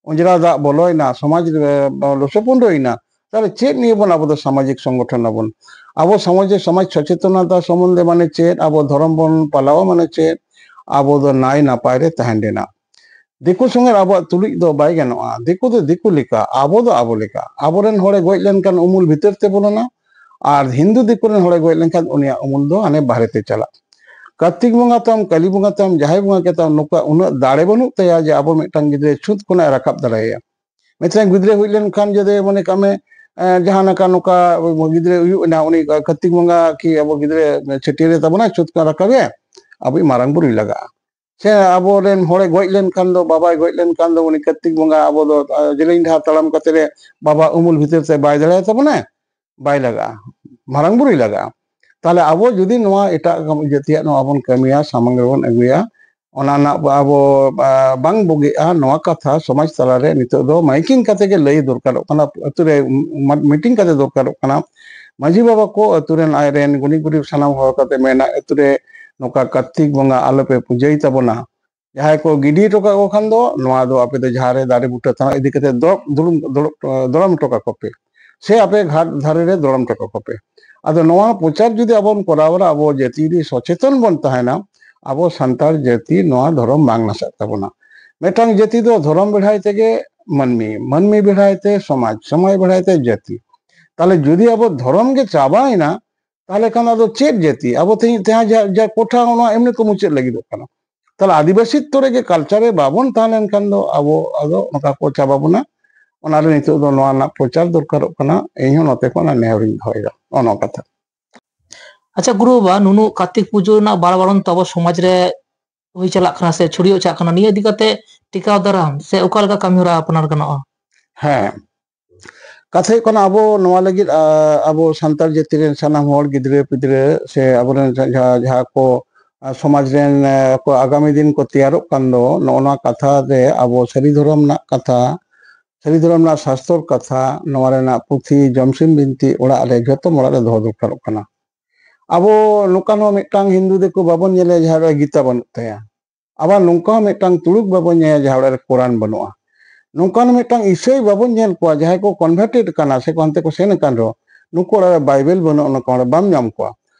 ᱚᱸᱡᱽᱨᱟ ᱫᱟᱜ ᱵᱚᱞᱚᱭᱮᱱᱟ, ᱥᱚᱢᱟᱡᱽ ᱨᱮ ᱞᱚᱥᱚᱯᱩᱸᱰᱚᱭᱮᱱᱟ, ᱛᱟᱦᱞᱮ ᱪᱮᱫ ᱱᱤᱭᱮ ᱵᱚᱱ ᱟᱵᱚ ᱫᱚ ᱥᱟᱢᱟᱡᱤᱠ ᱥᱚᱝᱜᱚᱴᱷᱚᱱ ᱟᱵᱚᱱ? ᱟᱵᱚ ᱥᱚᱢᱟᱡᱽ ᱨᱮ ᱥᱚᱢᱟᱡᱽ ᱥᱚᱪᱮᱛᱚᱱᱚᱛᱟ ᱥᱚᱢᱵᱚᱱᱫᱷᱮ ᱢᱟᱱᱮ ᱪᱮᱫ? ᱟᱵᱚ ᱫᱷᱚᱨᱚᱢ ᱵᱚᱱ ᱯᱟᱞᱟᱣᱟ ᱢᱟᱱᱮ ᱪᱮᱫ? ᱟᱵᱚ ᱫᱚ ᱱᱟᱭ ᱱᱟᱯᱟᱭ ᱨᱮ ᱛᱟᱦᱮᱱ ᱨᱮᱱᱟᱜ᱾ ᱫᱤᱠᱩ ᱥᱚᱸᱜᱮ ᱟᱵᱚᱣᱟᱜ ᱛᱩᱞᱩᱡ ᱫᱚ ᱵᱟᱭ ᱜᱟᱱᱚᱜᱼᱟ᱾ ᱫᱤᱠᱩ ᱫᱚ ᱫᱤᱠᱩ ᱞᱮᱠᱟ, ᱟᱵᱚ ᱫᱚ ᱟᱵᱚ ᱞᱮᱠᱟ᱾ ᱟᱵᱚᱨᱮᱱ ᱦᱚᱲᱮ ᱜᱚᱡ ᱞᱮᱱᱠᱷᱟᱱ ᱩᱢᱩᱞ ᱵᱷᱤᱛᱟᱹᱨ ᱛᱮ ᱵᱚᱞᱚᱱᱟ, ᱟᱨ ᱦᱤᱱᱫᱩ ᱫᱤᱠᱩ ᱨᱮᱱ ᱦᱚᱲᱮ ᱜᱚᱡ ᱞᱮᱱᱠᱷᱟᱱ ᱩᱱᱤᱭᱟᱜ ᱩᱢᱩᱞ ᱫᱚ ᱦᱟᱱᱮ ᱵᱟᱦᱨᱮ ᱛᱮ ᱪᱟᱞᱟᱜ᱾ ᱠᱟᱨᱛᱤᱠ ᱵᱚᱸᱜᱟ ᱛᱟᱢ, ᱠᱟᱞᱤ ᱵᱚᱸᱜᱟ ᱛᱟᱢ, ᱡᱟᱦᱟᱸᱭ ᱵᱚᱸᱜᱟ ᱜᱮ ᱛᱟᱢ, ᱱᱩᱠᱩᱣᱟᱜ ᱩᱱᱟᱹᱜ ᱫᱟᱲᱮ ᱵᱟᱹᱱᱩᱜ ᱛᱟᱭᱟ ᱡᱮ ᱟᱵᱚ ᱢᱤᱫᱴᱟᱝ ᱜᱤᱫᱽᱨᱟᱹ ᱪᱷᱩᱛ ᱠᱷᱚᱱᱟᱜ ᱮ ᱨᱟᱠᱟᱵ ᱫᱟᱲᱮᱭᱟᱭᱟ᱾ ᱢᱤᱫᱴᱟᱝ ᱜᱤᱫᱽᱨᱟᱹ ᱦᱩᱭ ᱞᱮᱱᱠᱷᱟᱱ ᱡᱩᱫᱤ ᱢᱚᱱᱮ ᱠᱟᱜ ᱢᱮ, ᱮᱸ, ᱡᱟᱦᱟᱸ ᱞᱮᱠᱟ ᱱᱚᱝᱠᱟ ᱜᱤᱫᱽᱨᱟᱹ ᱦᱩᱭᱩᱜ ᱮᱱᱟ, ᱩᱱᱤ ᱠᱟᱨᱛᱤᱠ ᱵᱚᱸᱜᱟ ᱠᱤ ᱟᱵᱚ ᱜᱤᱫᱽᱨᱟᱹ ᱪᱷᱟᱹᱴᱭᱟᱹᱨ ᱨᱮ ᱛᱟᱵᱚᱱᱟ, ᱪᱷᱩᱛ ᱠᱷᱚᱱᱟᱜ ᱨᱟᱠᱟᱵᱮᱭᱟ? ᱟᱵᱚᱭᱤᱡ ᱢᱟᱨᱟᱝ ᱵᱩᱨᱩᱭ ᱞᱟᱜᱟᱜᱼᱟ᱾ ᱥᱮ ᱟᱵᱚᱨᱮᱱ ᱦᱚᱲᱮ ᱜᱚᱡ ᱞᱮᱱᱠᱷᱟᱱ ᱫᱚ, ᱵᱟᱵᱟᱭ ᱜᱚᱡ ᱞᱮᱱᱠᱷᱟᱱ ᱫᱚ ᱩᱱᱤ ᱠᱟᱨᱛᱤᱠ ᱵᱚᱸᱜᱟ ᱟᱵᱚ ᱫᱚ, ᱟ, ᱡᱮᱞᱮᱧ ᱰᱟᱦᱟᱨ ᱛᱟᱲᱟᱢ ᱠᱟᱛᱮ ᱨᱮ ᱵᱟᱵᱟ ᱩᱢᱩᱞ ᱵᱷᱤᱛᱤᱨ ᱛᱮ ᱵᱟᱭ ᱫᱟᱲᱮᱭᱟᱭ ᱛᱟᱵᱚᱱᱟ, ᱵᱟᱭ ᱞᱟᱜᱟᱜᱼᱟ, ᱢᱟᱨᱟᱝ ᱵᱩᱨᱩᱭ ᱞᱟᱜᱟᱜᱼᱟ᱾ ᱛᱟᱦᱞᱮ ᱟᱵᱚ ᱡᱩᱫᱤ ᱱᱚᱣᱟ ᱮᱴᱟᱜ ᱡᱟᱹᱛᱤᱭᱟᱜ ᱱᱚᱣᱟ ᱵᱚᱱ ᱠᱟᱹᱢᱤᱭᱟ, ᱥᱟᱢᱟᱝ ᱨᱮᱵᱚᱱ ᱟᱹᱜᱩᱭᱟ, ᱚᱱᱟ ᱨᱮᱱᱟᱜ ᱟᱵᱚ, ᱟ, ᱵᱟᱝ ᱵᱩᱜᱤᱜᱼᱟ, ᱱᱚᱣᱟ ᱠᱟᱛᱷᱟ ᱥᱚᱢᱟᱡᱽ ᱛᱟᱞᱟᱨᱮ ᱱᱤᱛᱚᱜ ᱫᱚ ᱢᱟᱭᱠᱤᱝ ᱠᱟᱛᱮ ᱜᱮ ᱞᱟᱹᱭ ᱫᱚᱨᱠᱟᱨᱚᱜ ᱠᱟᱱᱟ, ᱟᱹᱛᱩ ᱨᱮ ᱢᱤᱴᱤᱝ ᱠᱟᱛᱮ ᱫᱚᱨᱠᱟᱨᱚᱜ ᱠᱟᱱᱟ᱾ ᱢᱟᱹᱡᱷᱤ ᱵᱟᱵᱟ ᱠᱚ ᱟᱹᱛᱩ ᱨᱮᱱ ᱟᱡᱨᱮᱱ ᱜᱩᱱᱤ ᱜᱩᱨᱤᱵ ᱥᱟᱱᱟᱢ ᱦᱚᱲ ᱠᱟᱛᱮ ᱢᱮᱱᱟ, ᱟᱹᱛᱩ ᱨᱮ ᱱᱚᱝᱠᱟ ᱠᱟᱨᱛᱤᱠ ᱵᱚᱸᱜᱟ ᱟᱞᱚᱯᱮ ᱯᱩᱡᱟᱹᱭ ᱛᱟᱵᱚᱱᱟ, ᱡᱟᱦᱟᱸᱭ ᱠᱚ ᱜᱤᱰᱤ ᱦᱚᱴᱚ ᱠᱟᱜ ᱠᱚ ᱠᱷᱟᱱ ᱫᱚ ᱱᱚᱣᱟ ᱫᱚ ᱟᱯᱮ ᱫᱚ ᱡᱟᱦᱟᱸ ᱨᱮ ᱫᱟᱨᱮ ᱵᱩᱴᱟᱹ ᱛᱷᱟᱱ ᱤᱫᱤ ᱠᱟᱛᱮ ᱫᱚ ᱫᱩᱲᱩᱵ ᱫᱩᱲᱩᱵ ᱫᱚᱲᱚᱢ ᱦᱚᱴᱚ ᱠᱟᱠᱚ ᱯᱮ, ᱥᱮ ᱟᱯᱮ ᱜᱷᱟᱴ ᱫᱷᱟᱨᱮ ᱨᱮ ᱫᱚᱲᱚᱢ ᱦᱚᱴᱚ ᱠᱟᱠᱚ ᱯᱮ᱾ ᱟᱫᱚ ᱱᱚᱣᱟ ᱯᱨᱚᱪᱟᱨ ᱡᱩᱫᱤ ᱟᱵᱚ ᱵᱚᱱ ᱠᱚᱨᱟᱣᱟ, ᱟᱵᱚ ᱡᱟᱹᱛᱤ ᱡᱩᱫᱤ ᱥᱚᱪᱮᱛᱚᱱ ᱵᱚᱱ ᱛᱟᱦᱮᱱᱟ, ᱟᱵᱚ ᱥᱟᱱᱛᱟᱲ ᱡᱟᱹᱛᱤ ᱱᱚᱣᱟ ᱫᱷᱚᱨᱚᱢ ᱵᱟᱝ ᱱᱟᱥᱟᱜ ᱛᱟᱵᱚᱱᱟ᱾ ᱢᱤᱫᱴᱟᱝ ᱡᱟᱹᱛᱤ ᱫᱚ ᱫᱷᱚᱨᱚᱢ ᱵᱮᱲᱦᱟᱭ ᱛᱮᱜᱮ ᱢᱟᱹᱱᱢᱤ, ᱢᱟᱹᱱᱢᱤ ᱵᱮᱲᱦᱟᱭ ᱛᱮ ᱥᱚᱢᱟᱡᱽ, ᱥᱚᱢᱟᱡᱽ ᱵᱮᱲᱦᱟᱭ ᱛᱮ ᱡᱟᱹᱛᱤ᱾ ᱛᱟᱦᱞᱮ ᱡᱩᱫᱤ ᱟᱵᱚ ᱫᱷᱚᱨᱚᱢ ᱜᱮ ᱪᱟᱵᱟᱭᱮᱱᱟ, ᱛᱟᱦᱞᱮ ᱠᱷᱟᱱ ᱟᱫᱚ ᱪᱮᱫ ᱡᱟᱹᱛᱤ? ᱟᱵᱚ ᱛᱮᱦᱮᱧ ᱛᱮᱦᱮᱧ ᱡᱟ, ᱡᱟ ᱠᱚᱴᱷᱟ ᱚᱱᱟ ᱮᱢᱱᱤ ᱠᱚ ᱢᱩᱪᱟᱹᱫ ᱞᱟᱹᱜᱤᱫᱚᱜ ᱠᱟᱱᱟ᱾ ᱛᱟᱦᱞᱮ ᱟᱹᱫᱤᱵᱟᱹᱥᱤ ᱛᱚ ᱨᱮᱜᱮ culture ᱨᱮ ᱵᱟᱵᱚᱱ ᱛᱟᱦᱮᱸ ᱞᱮᱱᱠᱷᱟᱱ ᱫᱚ ᱟᱵᱚ ᱟᱫᱚ ᱱᱚᱝᱠᱟ ᱠᱚ ᱪᱟᱵᱟ ᱵᱚᱱᱟ᱾ ᱚᱱᱟᱨᱮ ᱱᱤᱛᱚᱜ ᱫᱚ ᱱᱚᱣᱟ ᱨᱮᱱᱟᱜ ᱯᱨᱚᱪᱟᱨ ᱫᱚᱨᱠᱟᱨᱚᱜ ᱠᱟᱱᱟ᱾ ᱤᱧ ᱦᱚᱸ ᱱᱚᱛᱮ ᱠᱷᱚᱱ ᱚᱱᱟ ᱱᱮᱦᱚᱨᱤᱧ ᱫᱚᱦᱚᱭᱮᱫᱟ᱾ ᱱᱚᱜᱼᱚ ᱱᱚᱣᱟ ᱠᱟᱛᱷᱟ᱾ ᱟᱪᱪᱷᱟ ᱜᱩᱨᱩ ᱵᱟᱵᱟ, ᱱᱩᱱᱩ ᱠᱟᱨᱛᱤᱠ ᱯᱩᱡᱟᱹ ᱨᱮᱱᱟᱜ ᱵᱟᱨ ᱵᱟᱨᱚᱱ ᱛᱚ ᱟᱵᱚ ᱥᱚᱢᱟᱡᱽ ᱨᱮ ᱦᱩᱭ ᱪᱟᱞᱟᱜ ᱠᱟᱱᱟ ᱥᱮ ᱪᱷᱩᱲᱭᱟᱹᱣ ᱪᱟᱞᱟᱜ ᱠᱟᱱᱟ, ᱱᱤᱭᱟᱹ ᱤᱫᱤ ᱠᱟᱛᱮ ᱴᱤᱠᱟᱣ ᱫᱟᱨᱟᱢ ᱥᱮ ᱚᱠᱟ ᱞᱮᱠᱟ ᱠᱟᱹᱢᱤ ᱦᱚᱨᱟ ᱟᱯᱱᱟᱨ ᱜᱟᱱᱚᱜᱼᱟ? ᱦᱮᱸ, ᱠᱟᱛᱷᱟ ᱦᱩᱭᱩᱜ ᱠᱟᱱᱟ, ᱟᱵᱚ ᱱᱚᱣᱟ ᱞᱟᱹᱜᱤᱫ, ᱟ, ᱟᱵᱚ ᱥᱟᱱᱛᱟᱲ ᱡᱟᱹᱛᱤ ᱨᱮᱱ ᱥᱟᱱᱟᱢ ᱦᱚᱲ, ᱜᱤᱫᱽᱨᱟᱹ ᱯᱤᱫᱽᱨᱟᱹ ᱥᱮ ᱟᱵᱚᱨᱮᱱ ᱡᱟᱦᱟᱸ, ᱡᱟᱦᱟᱸ ᱠᱚ, ᱟ, ᱥᱚᱢᱟᱡᱽ ᱨᱮᱱ, ᱟ, ᱠᱚ ᱟᱜᱟᱢᱤ ᱫᱤᱱ ᱠᱚ ᱛᱮᱭᱟᱨᱚᱜ ᱠᱟᱱ ᱫᱚ, ᱱᱚᱜᱼᱚ ᱱᱚᱣᱟ ᱠᱟᱛᱷᱟ ᱨᱮ ᱟᱵᱚ ᱥᱟᱹᱨᱤ ᱫᱷᱚᱨᱚᱢ ᱨᱮᱱᱟᱜ ᱠᱟᱛᱷᱟ, ᱥᱟᱹᱨᱤ ᱫᱷᱚᱨᱚᱢ ᱨᱮᱱᱟᱜ ᱥᱟᱥᱛᱚᱨ ᱠᱟᱛᱷᱟ, ᱱᱚᱣᱟ ᱨᱮᱱᱟᱜ ᱯᱩᱛᱷᱤ, ᱡᱚᱢᱥᱤᱢ ᱵᱤᱱᱛᱤ ᱚᱲᱟᱜ ᱨᱮ, ᱡᱷᱚᱛᱚᱢ ᱚᱲᱟᱜ ᱨᱮ ᱫᱚᱦᱚ ᱫᱚᱨᱠᱟᱨᱚᱜ ᱠᱟᱱᱟ᱾ ᱟᱵᱚ ᱱᱚᱝᱠᱟᱱ ᱦᱚᱸ ᱢᱤᱫᱴᱟᱝ ᱦᱤᱱᱫᱩ ᱫᱤᱠᱩ ᱵᱟᱵᱚᱱ ᱧᱮᱞᱮᱭᱟ ᱡᱟᱦᱟᱸ ᱨᱮ ᱜᱤᱛᱟ ᱵᱟᱹᱱᱩᱜ ᱛᱟᱭᱟ᱾ ᱟᱵᱟᱨ ᱱᱚᱝᱠᱟ ᱦᱚᱸ ᱢᱤᱫᱴᱟᱝ ᱛᱩᱲᱩᱠ ᱵᱟᱵᱚᱱ ᱧᱮᱞᱮᱭᱟ ᱡᱟᱦᱟᱸ ᱚᱲᱟᱜ ᱨᱮ ᱠᱳᱨᱟᱱ ᱵᱟᱹᱱᱩᱜᱼᱟ᱾ ᱱᱚᱝᱠᱟᱱ ᱢᱤᱫᱴᱟᱝ ᱤᱥᱟᱹᱭ ᱵᱟᱵᱚᱱ ᱧᱮᱞ ᱠᱚᱣᱟ ᱡᱟᱦᱟᱸᱭ ᱠᱚ converted ᱠᱟᱱᱟ ᱥᱮ ᱠᱚ ᱦᱟᱱᱛᱮ ᱠᱚ ᱥᱮᱱ ᱟᱠᱟᱱ ᱨᱮᱦᱚᱸ, ᱱᱩᱠᱩ ᱚᱲᱟᱜ ᱨᱮ ᱵᱟᱭᱵᱮᱞ ᱵᱟᱹᱱᱩᱜᱼᱟ, ᱱᱚᱝᱠᱟ ᱚᱲᱟᱜ ᱵᱟᱢ ᱧᱟᱢ ᱠᱚᱣᱟ᱾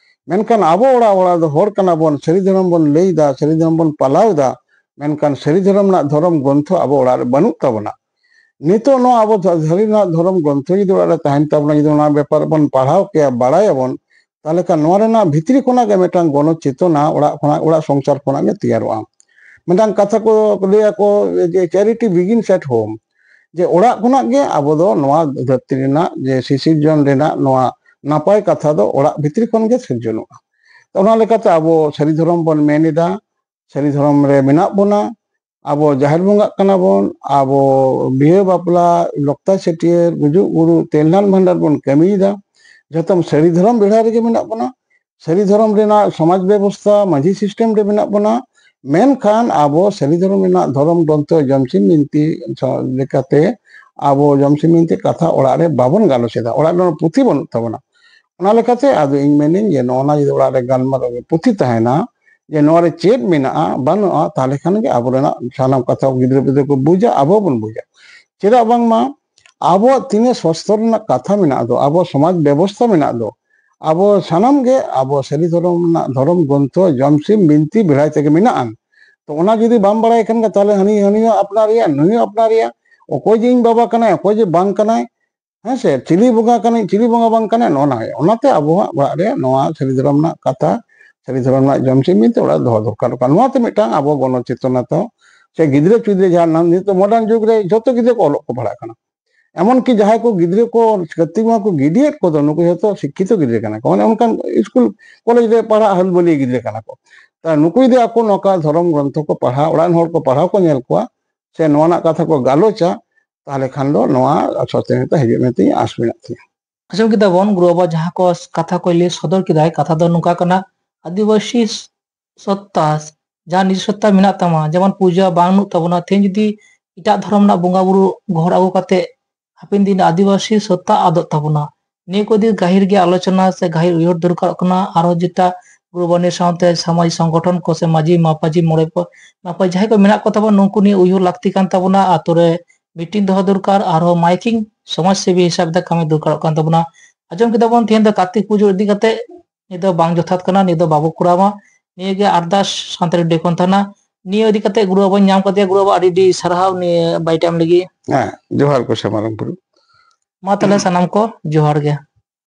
ᱢᱮᱱᱠᱷᱟᱱ ᱟᱵᱚ ᱚᱲᱟᱜ, ᱚᱲᱟᱜ ᱫᱚ ᱦᱚᱲ ᱠᱟᱱᱟ ᱵᱚᱱ, ᱥᱟᱹᱨᱤ ᱫᱷᱚᱨᱚᱢ ᱵᱚᱱ ᱞᱟᱹᱭ ᱮᱫᱟ, ᱥᱟᱹᱨᱤ ᱫᱷᱚᱨᱚᱢ ᱵᱚᱱ ᱯᱟᱞᱟᱣ ᱮᱫᱟ, ᱢᱮᱱᱠᱷᱟᱱ ᱥᱟᱹᱨᱤ ᱫᱷᱚᱨᱚᱢ ᱨᱮᱱᱟᱜ ᱫᱷᱚᱨᱚᱢ ᱜᱨᱚᱱᱛᱷᱚ ᱟᱵᱚ ᱚᱲᱟᱜ ᱨᱮ ᱵᱟᱹᱱᱩᱜ ᱛᱟᱵᱚᱱᱟ᱾ ᱱᱤᱛᱚᱜ ᱱᱚᱣᱟ ᱟᱵᱚ ᱥᱟᱹᱨᱤ ᱨᱮᱱᱟᱜ ᱫᱷᱚᱨᱚᱢ ᱜᱨᱚᱱᱛᱷᱚ ᱡᱩᱫᱤ ᱚᱲᱟᱜ ᱨᱮ ᱛᱟᱦᱮᱱ ᱛᱟᱵᱚᱱᱟ, ᱡᱩᱫᱤ ᱚᱱᱟ ᱵᱮᱯᱟᱨ ᱵᱚᱱ ᱯᱟᱲᱦᱟᱣ ᱠᱮᱭᱟ, ᱵᱟᱲᱟᱭᱟᱵᱚᱱ, ᱛᱟᱦᱚᱞᱮ ᱠᱷᱟᱱ ᱱᱚᱣᱟ ᱨᱮᱱᱟᱜ ᱵᱷᱤᱛᱨᱤ ᱠᱷᱚᱱᱟᱜ ᱜᱮ ᱢᱤᱫᱴᱟᱝ ᱜᱚᱱᱚ ᱪᱮᱛᱚᱱᱟ ᱚᱲᱟᱜ ᱠᱷᱚᱱᱟᱜ, ᱚᱲᱟᱜ ᱥᱚᱝᱥᱟᱨ ᱠᱷᱚᱱᱟᱜ ᱜᱮ ᱛᱮᱭᱟᱨᱚᱜᱼᱟ᱾ ᱢᱤᱫᱴᱟᱝ ᱠᱟᱛᱷᱟ ᱠᱚ ᱞᱟᱹᱭᱟᱠᱚ ᱡᱮ, "Charity begins at home", ᱡᱮ ᱚᱲᱟᱜ ᱠᱷᱚᱱᱟᱜ ᱜᱮ ᱟᱵᱚ ᱫᱚ ᱱᱚᱣᱟ ᱫᱷᱟᱹᱨᱛᱤ ᱨᱮᱱᱟᱜ ᱡᱮ ᱥᱤᱥᱤᱨᱡᱚᱱ ᱨᱮᱱᱟᱜ ᱱᱚᱣᱟ ᱱᱟᱯᱟᱭ ᱠᱟᱛᱷᱟ ᱫᱚ ᱚᱲᱟᱜ ᱵᱷᱤᱛᱨᱤ ᱠᱷᱚᱱ ᱜᱮ ᱥᱤᱨᱡᱚᱱᱚᱜᱼᱟ᱾ ᱚᱱᱟ ᱞᱮᱠᱟᱛᱮ ᱟᱵᱚ ᱥᱟᱹᱨᱤ ᱫᱷᱚᱨᱚᱢ ᱵᱚᱱ ᱢᱮᱱ ᱮᱫᱟ, ᱥᱟᱹᱨᱤ ᱫᱷᱚᱨᱚᱢ ᱨᱮ ᱢᱮᱱᱟᱜ ᱵᱚᱱᱟ, ᱟᱵᱚ ᱡᱟᱦᱮᱨ ᱵᱚᱸᱜᱟᱜ ᱠᱟᱱᱟ ᱵᱚᱱ, ᱟᱵᱚ ᱵᱤᱦᱟᱹ ᱵᱟᱯᱞᱟ, ᱞᱚᱠᱛᱟ ᱪᱷᱟᱹᱴᱭᱟᱹᱨ, ᱜᱩᱡᱩᱜ ᱵᱩᱨᱩ, ᱛᱮᱞᱱᱟᱱ ᱵᱷᱟᱸᱰᱟᱨ ᱵᱚᱱ ᱠᱟᱹᱢᱤᱭᱮᱫᱟ, ᱡᱚᱛᱚᱢ ᱥᱟᱹᱨᱤ ᱫᱷᱚᱨᱚᱢ ᱵᱮᱲᱦᱟᱭ ᱨᱮᱜᱮ ᱢᱮᱱᱟᱜ ᱵᱚᱱᱟ᱾ ᱥᱟᱹᱨᱤ ᱫᱷᱚᱨᱚᱢ ᱨᱮᱱᱟᱜ ᱥᱚᱢᱟᱡᱽ ᱵᱮᱵᱚᱥᱛᱷᱟ, ᱢᱟᱹᱡᱷᱤ system ᱨᱮ ᱢᱮᱱᱟᱜ ᱵᱚᱱᱟ, ᱢᱮᱱᱠᱷᱟᱱ ᱟᱵᱚ ᱥᱟᱹᱨᱤ ᱫᱷᱚᱨᱚᱢ ᱨᱮᱱᱟᱜ ᱫᱷᱚᱨᱚᱢ ᱜᱨᱚᱱᱛᱷᱚ ᱡᱚᱢᱥᱤᱢ ᱵᱤᱱᱛᱤ ᱞᱮᱠᱟᱛᱮ ᱟᱵᱚ ᱡᱚᱢᱥᱤᱢ ᱵᱤᱱᱛᱤ ᱠᱟᱛᱷᱟ ᱚᱲᱟᱜ ᱨᱮ ᱵᱟᱵᱚᱱ ᱜᱟᱞᱚᱪ ᱮᱫᱟ, ᱚᱲᱟᱜ ᱨᱮᱱᱟᱜ ᱯᱩᱛᱷᱤ ᱵᱟᱹᱱᱩᱜ ᱛᱟᱵᱚᱱᱟ᱾ ᱚᱱᱟ ᱞᱮᱠᱟᱛᱮ ᱟᱫᱚ ᱤᱧ ᱢᱮᱱᱟᱹᱧ ᱡᱮ ᱱᱚᱜᱼᱚ ᱱᱟ ᱡᱩᱫᱤ ᱚᱲᱟᱜ ᱨᱮ ᱜᱟᱞᱢᱟᱨᱟᱣ ᱨᱮ ᱯᱩᱛᱷᱤ ᱛᱟᱦᱮᱱᱟ, ᱡᱮ ᱱᱚᱣᱟ ᱨᱮ ᱪᱮᱫ ᱢᱮᱱᱟᱜᱼᱟ ᱵᱟᱹᱱᱩᱜᱼᱟ, ᱛᱟᱦᱚᱞᱮ ᱠᱷᱟᱱ ᱜᱮ ᱟᱵᱚ ᱨᱮᱱᱟᱜ ᱥᱟᱱᱟᱢ ᱠᱟᱛᱷᱟ ᱜᱤᱫᱽᱨᱟᱹ ᱯᱤᱫᱽᱨᱟᱹ ᱠᱚ ᱵᱩᱡᱟ, ᱟᱵᱚ ᱵᱚᱱ ᱵᱩᱡᱟ᱾ ᱪᱮᱫᱟᱜ ᱵᱟᱝᱢᱟ ᱟᱵᱚᱣᱟᱜ ᱛᱤᱱᱟᱹᱜ ᱥᱟᱥᱛᱨᱚ ᱨᱮᱱᱟᱜ ᱠᱟᱛᱷᱟ ᱢᱮᱱᱟᱜ ᱫᱚ, ᱟᱵᱚ ᱥᱚᱢᱟᱡᱽ ᱵᱮᱵᱚᱥᱛᱷᱟ ᱢᱮᱱᱟᱜ ᱫᱚ, ᱟᱵᱚ ᱥᱟᱱᱟᱢ ᱜᱮ ᱟᱵᱚ ᱥᱟᱹᱨᱤ ᱫᱷᱚᱨᱚᱢ ᱨᱮᱱᱟᱜ ᱫᱷᱚᱨᱚᱢ ᱜᱨᱚᱱᱛᱷᱚ ᱡᱚᱢᱥᱤᱢ ᱵᱤᱱᱛᱤ ᱵᱮᱲᱦᱟᱭ ᱛᱮᱜᱮ ᱢᱮᱱᱟᱜᱼᱟ᱾ ᱛᱚ ᱚᱱᱟ ᱡᱩᱫᱤ ᱵᱟᱢ ᱵᱟᱲᱟᱭ ᱠᱷᱟᱱ ᱜᱮ, ᱛᱟᱦᱚᱞᱮ ᱦᱟᱹᱱᱤ ᱦᱟᱹᱱᱤ ᱦᱚᱸ ᱟᱯᱱᱟᱨᱮᱭᱟ, ᱱᱩᱭ ᱦᱚᱸ ᱟᱯᱱᱟᱨᱮᱭᱟ, ᱚᱠᱚᱭ ᱡᱮ ᱤᱧ ᱵᱟᱵᱟ ᱠᱟᱱᱟᱭ, ᱚᱠᱚᱭ ᱡᱮ ᱵᱟᱝ ᱠᱟᱱᱟᱭ, ᱦᱮᱸ ᱥᱮ, ᱪᱤᱞᱤ ᱵᱚᱸᱜᱟ ᱠᱟᱱᱟᱭ, ᱪᱤᱞᱤ ᱵᱚᱸᱜᱟ ᱵᱟᱝ ᱠᱟᱱᱟᱭ, ᱱᱚᱜᱼᱚ ᱱᱟ ᱦᱩᱭᱩᱜᱼᱟ᱾ ᱚᱱᱟᱛᱮ ᱟᱵᱚᱣᱟᱜ ᱚᱲᱟᱜ ᱨᱮ ᱱᱚᱣᱟ ᱥᱟᱹᱨᱤ ᱫᱷᱚᱨᱚᱢ ᱨᱮᱱᱟᱜ ᱠᱟᱛᱷᱟ, ᱥᱟᱹᱨᱤ ᱫᱷᱚᱨᱚᱢ ᱨᱮᱱᱟᱜ ᱡᱚᱢ ᱪᱮᱫ ᱢᱮᱱᱛᱮ ᱚᱲᱟᱜ ᱨᱮ ᱫᱚᱦᱚ ᱫᱚᱨᱠᱟᱨᱚᱜ ᱠᱟᱱᱟ᱾ ᱱᱚᱣᱟ ᱛᱮ ᱢᱤᱫᱴᱟᱝ ᱟᱵᱚ ᱜᱚᱱᱚ ᱪᱮᱛᱚᱱᱟ ᱛᱚ, ᱥᱮ ᱜᱤᱫᱽᱨᱟᱹ ᱯᱤᱫᱽᱨᱟᱹ ᱡᱟᱦᱟᱸ ᱱᱟᱝ ᱱᱤᱛᱚᱜ ᱢᱚᱰᱟᱨᱱ ᱡᱩᱜᱽ ᱨᱮ ᱡᱷᱚᱛᱚ ᱜᱤᱫᱽᱨᱟᱹ ᱠᱚ ᱚᱞᱚᱜ ᱠᱚ ᱯᱟᱲᱦᱟᱜ ᱠᱟᱱᱟ᱾ ᱮᱢᱚᱱ ᱠᱤ ᱡᱟᱦᱟᱸᱭ ᱠᱚ ᱜᱤᱫᱽᱨᱟᱹ ᱠᱚ ᱠᱟᱹᱨᱛᱤᱠ ᱵᱚᱸᱜᱟ ᱠᱚ ᱜᱤᱰᱤᱭᱮᱫ ᱠᱚᱫᱚ, ᱱᱩᱠᱩ ᱡᱷᱚᱛᱚ ᱥᱤᱠᱠᱷᱤᱛᱚ ᱜᱤᱫᱽᱨᱟᱹ ᱠᱟᱱᱟ ᱠᱚ, ᱢᱟᱱᱮ ᱚᱱᱠᱟᱱ ᱥᱠᱩᱞ ᱠᱚᱞᱮᱡᱽ ᱨᱮ ᱯᱟᱲᱦᱟᱜ ᱦᱟᱹᱞᱵᱟᱹᱞᱤᱭᱟᱹ ᱜᱤᱫᱽᱨᱟᱹ ᱠᱟᱱᱟ ᱠᱚ᱾ ᱛᱟ ᱱᱩᱠᱩ ᱡᱩᱫᱤ ᱟᱠᱚ ᱱᱚᱝᱠᱟ ᱫᱷᱚᱨᱚᱢ ᱜᱨᱚᱱᱛᱷᱚ ᱠᱚ ᱯᱟᱲᱦᱟᱣ, ᱚᱲᱟᱜ ᱨᱮᱱ ᱦᱚᱲ ᱠᱚ ᱯᱟᱲᱦᱟᱣ ᱠᱚ ᱧᱮᱞ ᱠᱚᱣᱟ, ᱥᱮ ᱱᱚᱣᱟ ᱨᱮᱱᱟᱜ ᱠᱟᱛᱷᱟ ᱠᱚ ᱜᱟᱞᱚᱪᱟ, ᱛᱟᱦᱚᱞᱮ ᱠᱷᱟᱱ ᱫᱚ ᱱᱚᱣᱟ ᱥᱚᱪᱮᱛᱚᱱᱚᱛᱟ ᱦᱤᱡᱩᱜ ᱢᱮᱱᱛᱮ ᱤᱧ ᱟᱸᱥ ᱢᱮᱱᱟᱜ ᱛᱤᱧᱟᱹ᱾ ᱟᱸᱡᱚᱢ ᱠᱮᱫᱟ ᱵᱚᱱ ᱜᱩᱨᱩ ᱵᱟᱵᱟ ᱡᱟᱦᱟᱸ ᱠᱚ ᱠᱟᱛᱷᱟ ᱠᱚᱭ ᱞᱟᱹᱭ ᱥᱚᱫᱚᱨ ᱠᱮᱫᱟᱭ, ᱠᱟᱛᱷᱟ ᱫᱚ ᱱᱚᱝᱠᱟ ᱠᱟᱱᱟ, ᱟᱹᱫᱤᱵᱟᱹᱥᱤ ᱥᱚᱛᱛᱟ, ᱡᱟᱦᱟᱸ ᱱᱤᱡᱚ ᱥᱚᱛᱛᱟ ᱢᱮᱱᱟᱜ ᱛᱟᱢᱟ, ᱡᱮᱢᱚᱱ ᱯᱩᱡᱟᱹ ᱵᱟᱹᱱᱩᱜ ᱛᱟᱵᱚᱱᱟ, ᱛᱮᱦᱮᱧ ᱡᱩᱫᱤ ᱮᱴᱟᱜ ᱫᱷᱚᱨᱚᱢ ᱨᱮᱱᱟᱜ ᱵᱚᱸᱜᱟ ᱵᱩᱨᱩ ᱜᱚᱦᱚᱲ ᱟᱹᱜᱩ ᱠᱟᱛᱮ ᱦᱟᱯᱮᱱ ᱫᱤᱱ ᱟᱹᱫᱤᱵᱟᱹᱥᱤ ᱥᱚᱛᱛᱟ ᱟᱫᱚᱜ ᱛᱟᱵᱚᱱᱟ᱾ ᱱᱤᱭᱟᱹ ᱠᱚ ᱤᱫᱤ ᱜᱟᱹᱦᱤᱨ ᱜᱮ ᱟᱞᱳᱪᱚᱱᱟ ᱥᱮ ᱜᱟᱹᱦᱤᱨ ᱩᱭᱦᱟᱹᱨ ᱫᱚᱨᱠᱟᱨᱚᱜ ᱠᱟᱱᱟ᱾ ᱟᱨᱦᱚᱸ ᱡᱮᱴᱟ ᱜᱩᱨᱩ ᱵᱟᱵᱟ ᱥᱟᱶᱛᱮ ᱥᱟᱢᱟᱡᱽ ᱥᱚᱝᱜᱚᱴᱷᱚᱱ ᱠᱚ ᱥᱮ ᱢᱟᱹᱡᱷᱤ ᱢᱟᱯᱟᱡᱷᱤ ᱢᱚᱬᱮ ᱠᱚ ᱢᱟᱯᱟᱡᱷᱤ ᱡᱟᱦᱟᱸᱭ ᱠᱚ ᱢᱮᱱᱟᱜ ᱠᱚ ᱛᱟᱵᱚᱱᱟ, ᱱᱩᱠᱩ ᱱᱤᱭᱟᱹ ᱩᱭᱦᱟᱹᱨ ᱞᱟᱹᱠᱛᱤ ᱠᱟᱱ ᱛᱟᱵᱚᱱᱟ᱾ ᱟᱛᱳ ᱨᱮ ᱢᱤᱴᱤᱝ ᱫᱚᱦᱚ ᱫᱚᱨᱠᱟᱨ, ᱟᱨᱦᱚᱸ ᱢᱟᱭᱠᱤᱝ ᱥᱚᱢᱟᱡᱽ ᱥᱮᱵᱤ ᱦᱤᱥᱟᱹᱵ ᱛᱮ ᱠᱟᱹᱢᱤ ᱫᱚᱨᱠᱟᱨᱚᱜ ᱠᱟᱱ ᱛᱟᱵᱚᱱᱟ᱾ ᱟᱸᱡᱚᱢ ᱠᱮᱫᱟ ᱵᱚᱱ ᱛᱮᱦᱮᱧ ᱫᱚ ᱠᱟᱨᱛᱤᱠ ᱯᱩᱡᱟᱹ ᱤᱫᱤ ᱠᱟᱛᱮ, ᱱᱤᱭᱟᱹ ᱫᱚ ᱵᱟᱝ ᱡᱚᱛᱷᱟᱛ ᱠᱟᱱᱟ, ᱱᱤᱭᱟᱹ ᱫᱚ ᱵᱟᱵᱚ ᱠᱚᱨᱟᱣᱟ᱾ ᱱᱤᱭᱟᱹ ᱜᱮ ᱟᱨᱫᱟᱥ ᱥᱟᱱᱛᱟᱲᱤ ᱰᱮ ᱠᱷᱚᱱ ᱛᱟᱦᱮᱱᱟ᱾ ᱱᱤᱭᱟᱹ ᱤᱫᱤ ᱠᱟᱛᱮ ᱜᱩᱨᱩ ᱵᱟᱵᱟᱧ ᱧᱟᱢ ᱠᱟᱫᱮᱭᱟ, ᱜᱩᱨᱩ ᱵᱟᱵᱟ ᱟᱹᱰᱤ ᱟᱹᱰᱤ ᱥᱟᱨᱦᱟᱣ ᱱᱤᱭᱟᱹ ᱵᱟᱭ ᱴᱟᱭᱤᱢ ᱞᱟᱹᱜᱤᱫ᱾ ᱦᱮᱸ, ᱡᱚᱦᱟᱨ ᱜᱚᱸᱥᱟᱭ ᱢᱟᱨᱟᱝ ᱵᱩᱨᱩ᱾ ᱢᱟ ᱛᱟᱦᱞᱮ ᱥᱟᱱᱟᱢ ᱠᱚ ᱡᱚᱦᱟᱨ ᱜᱮ᱾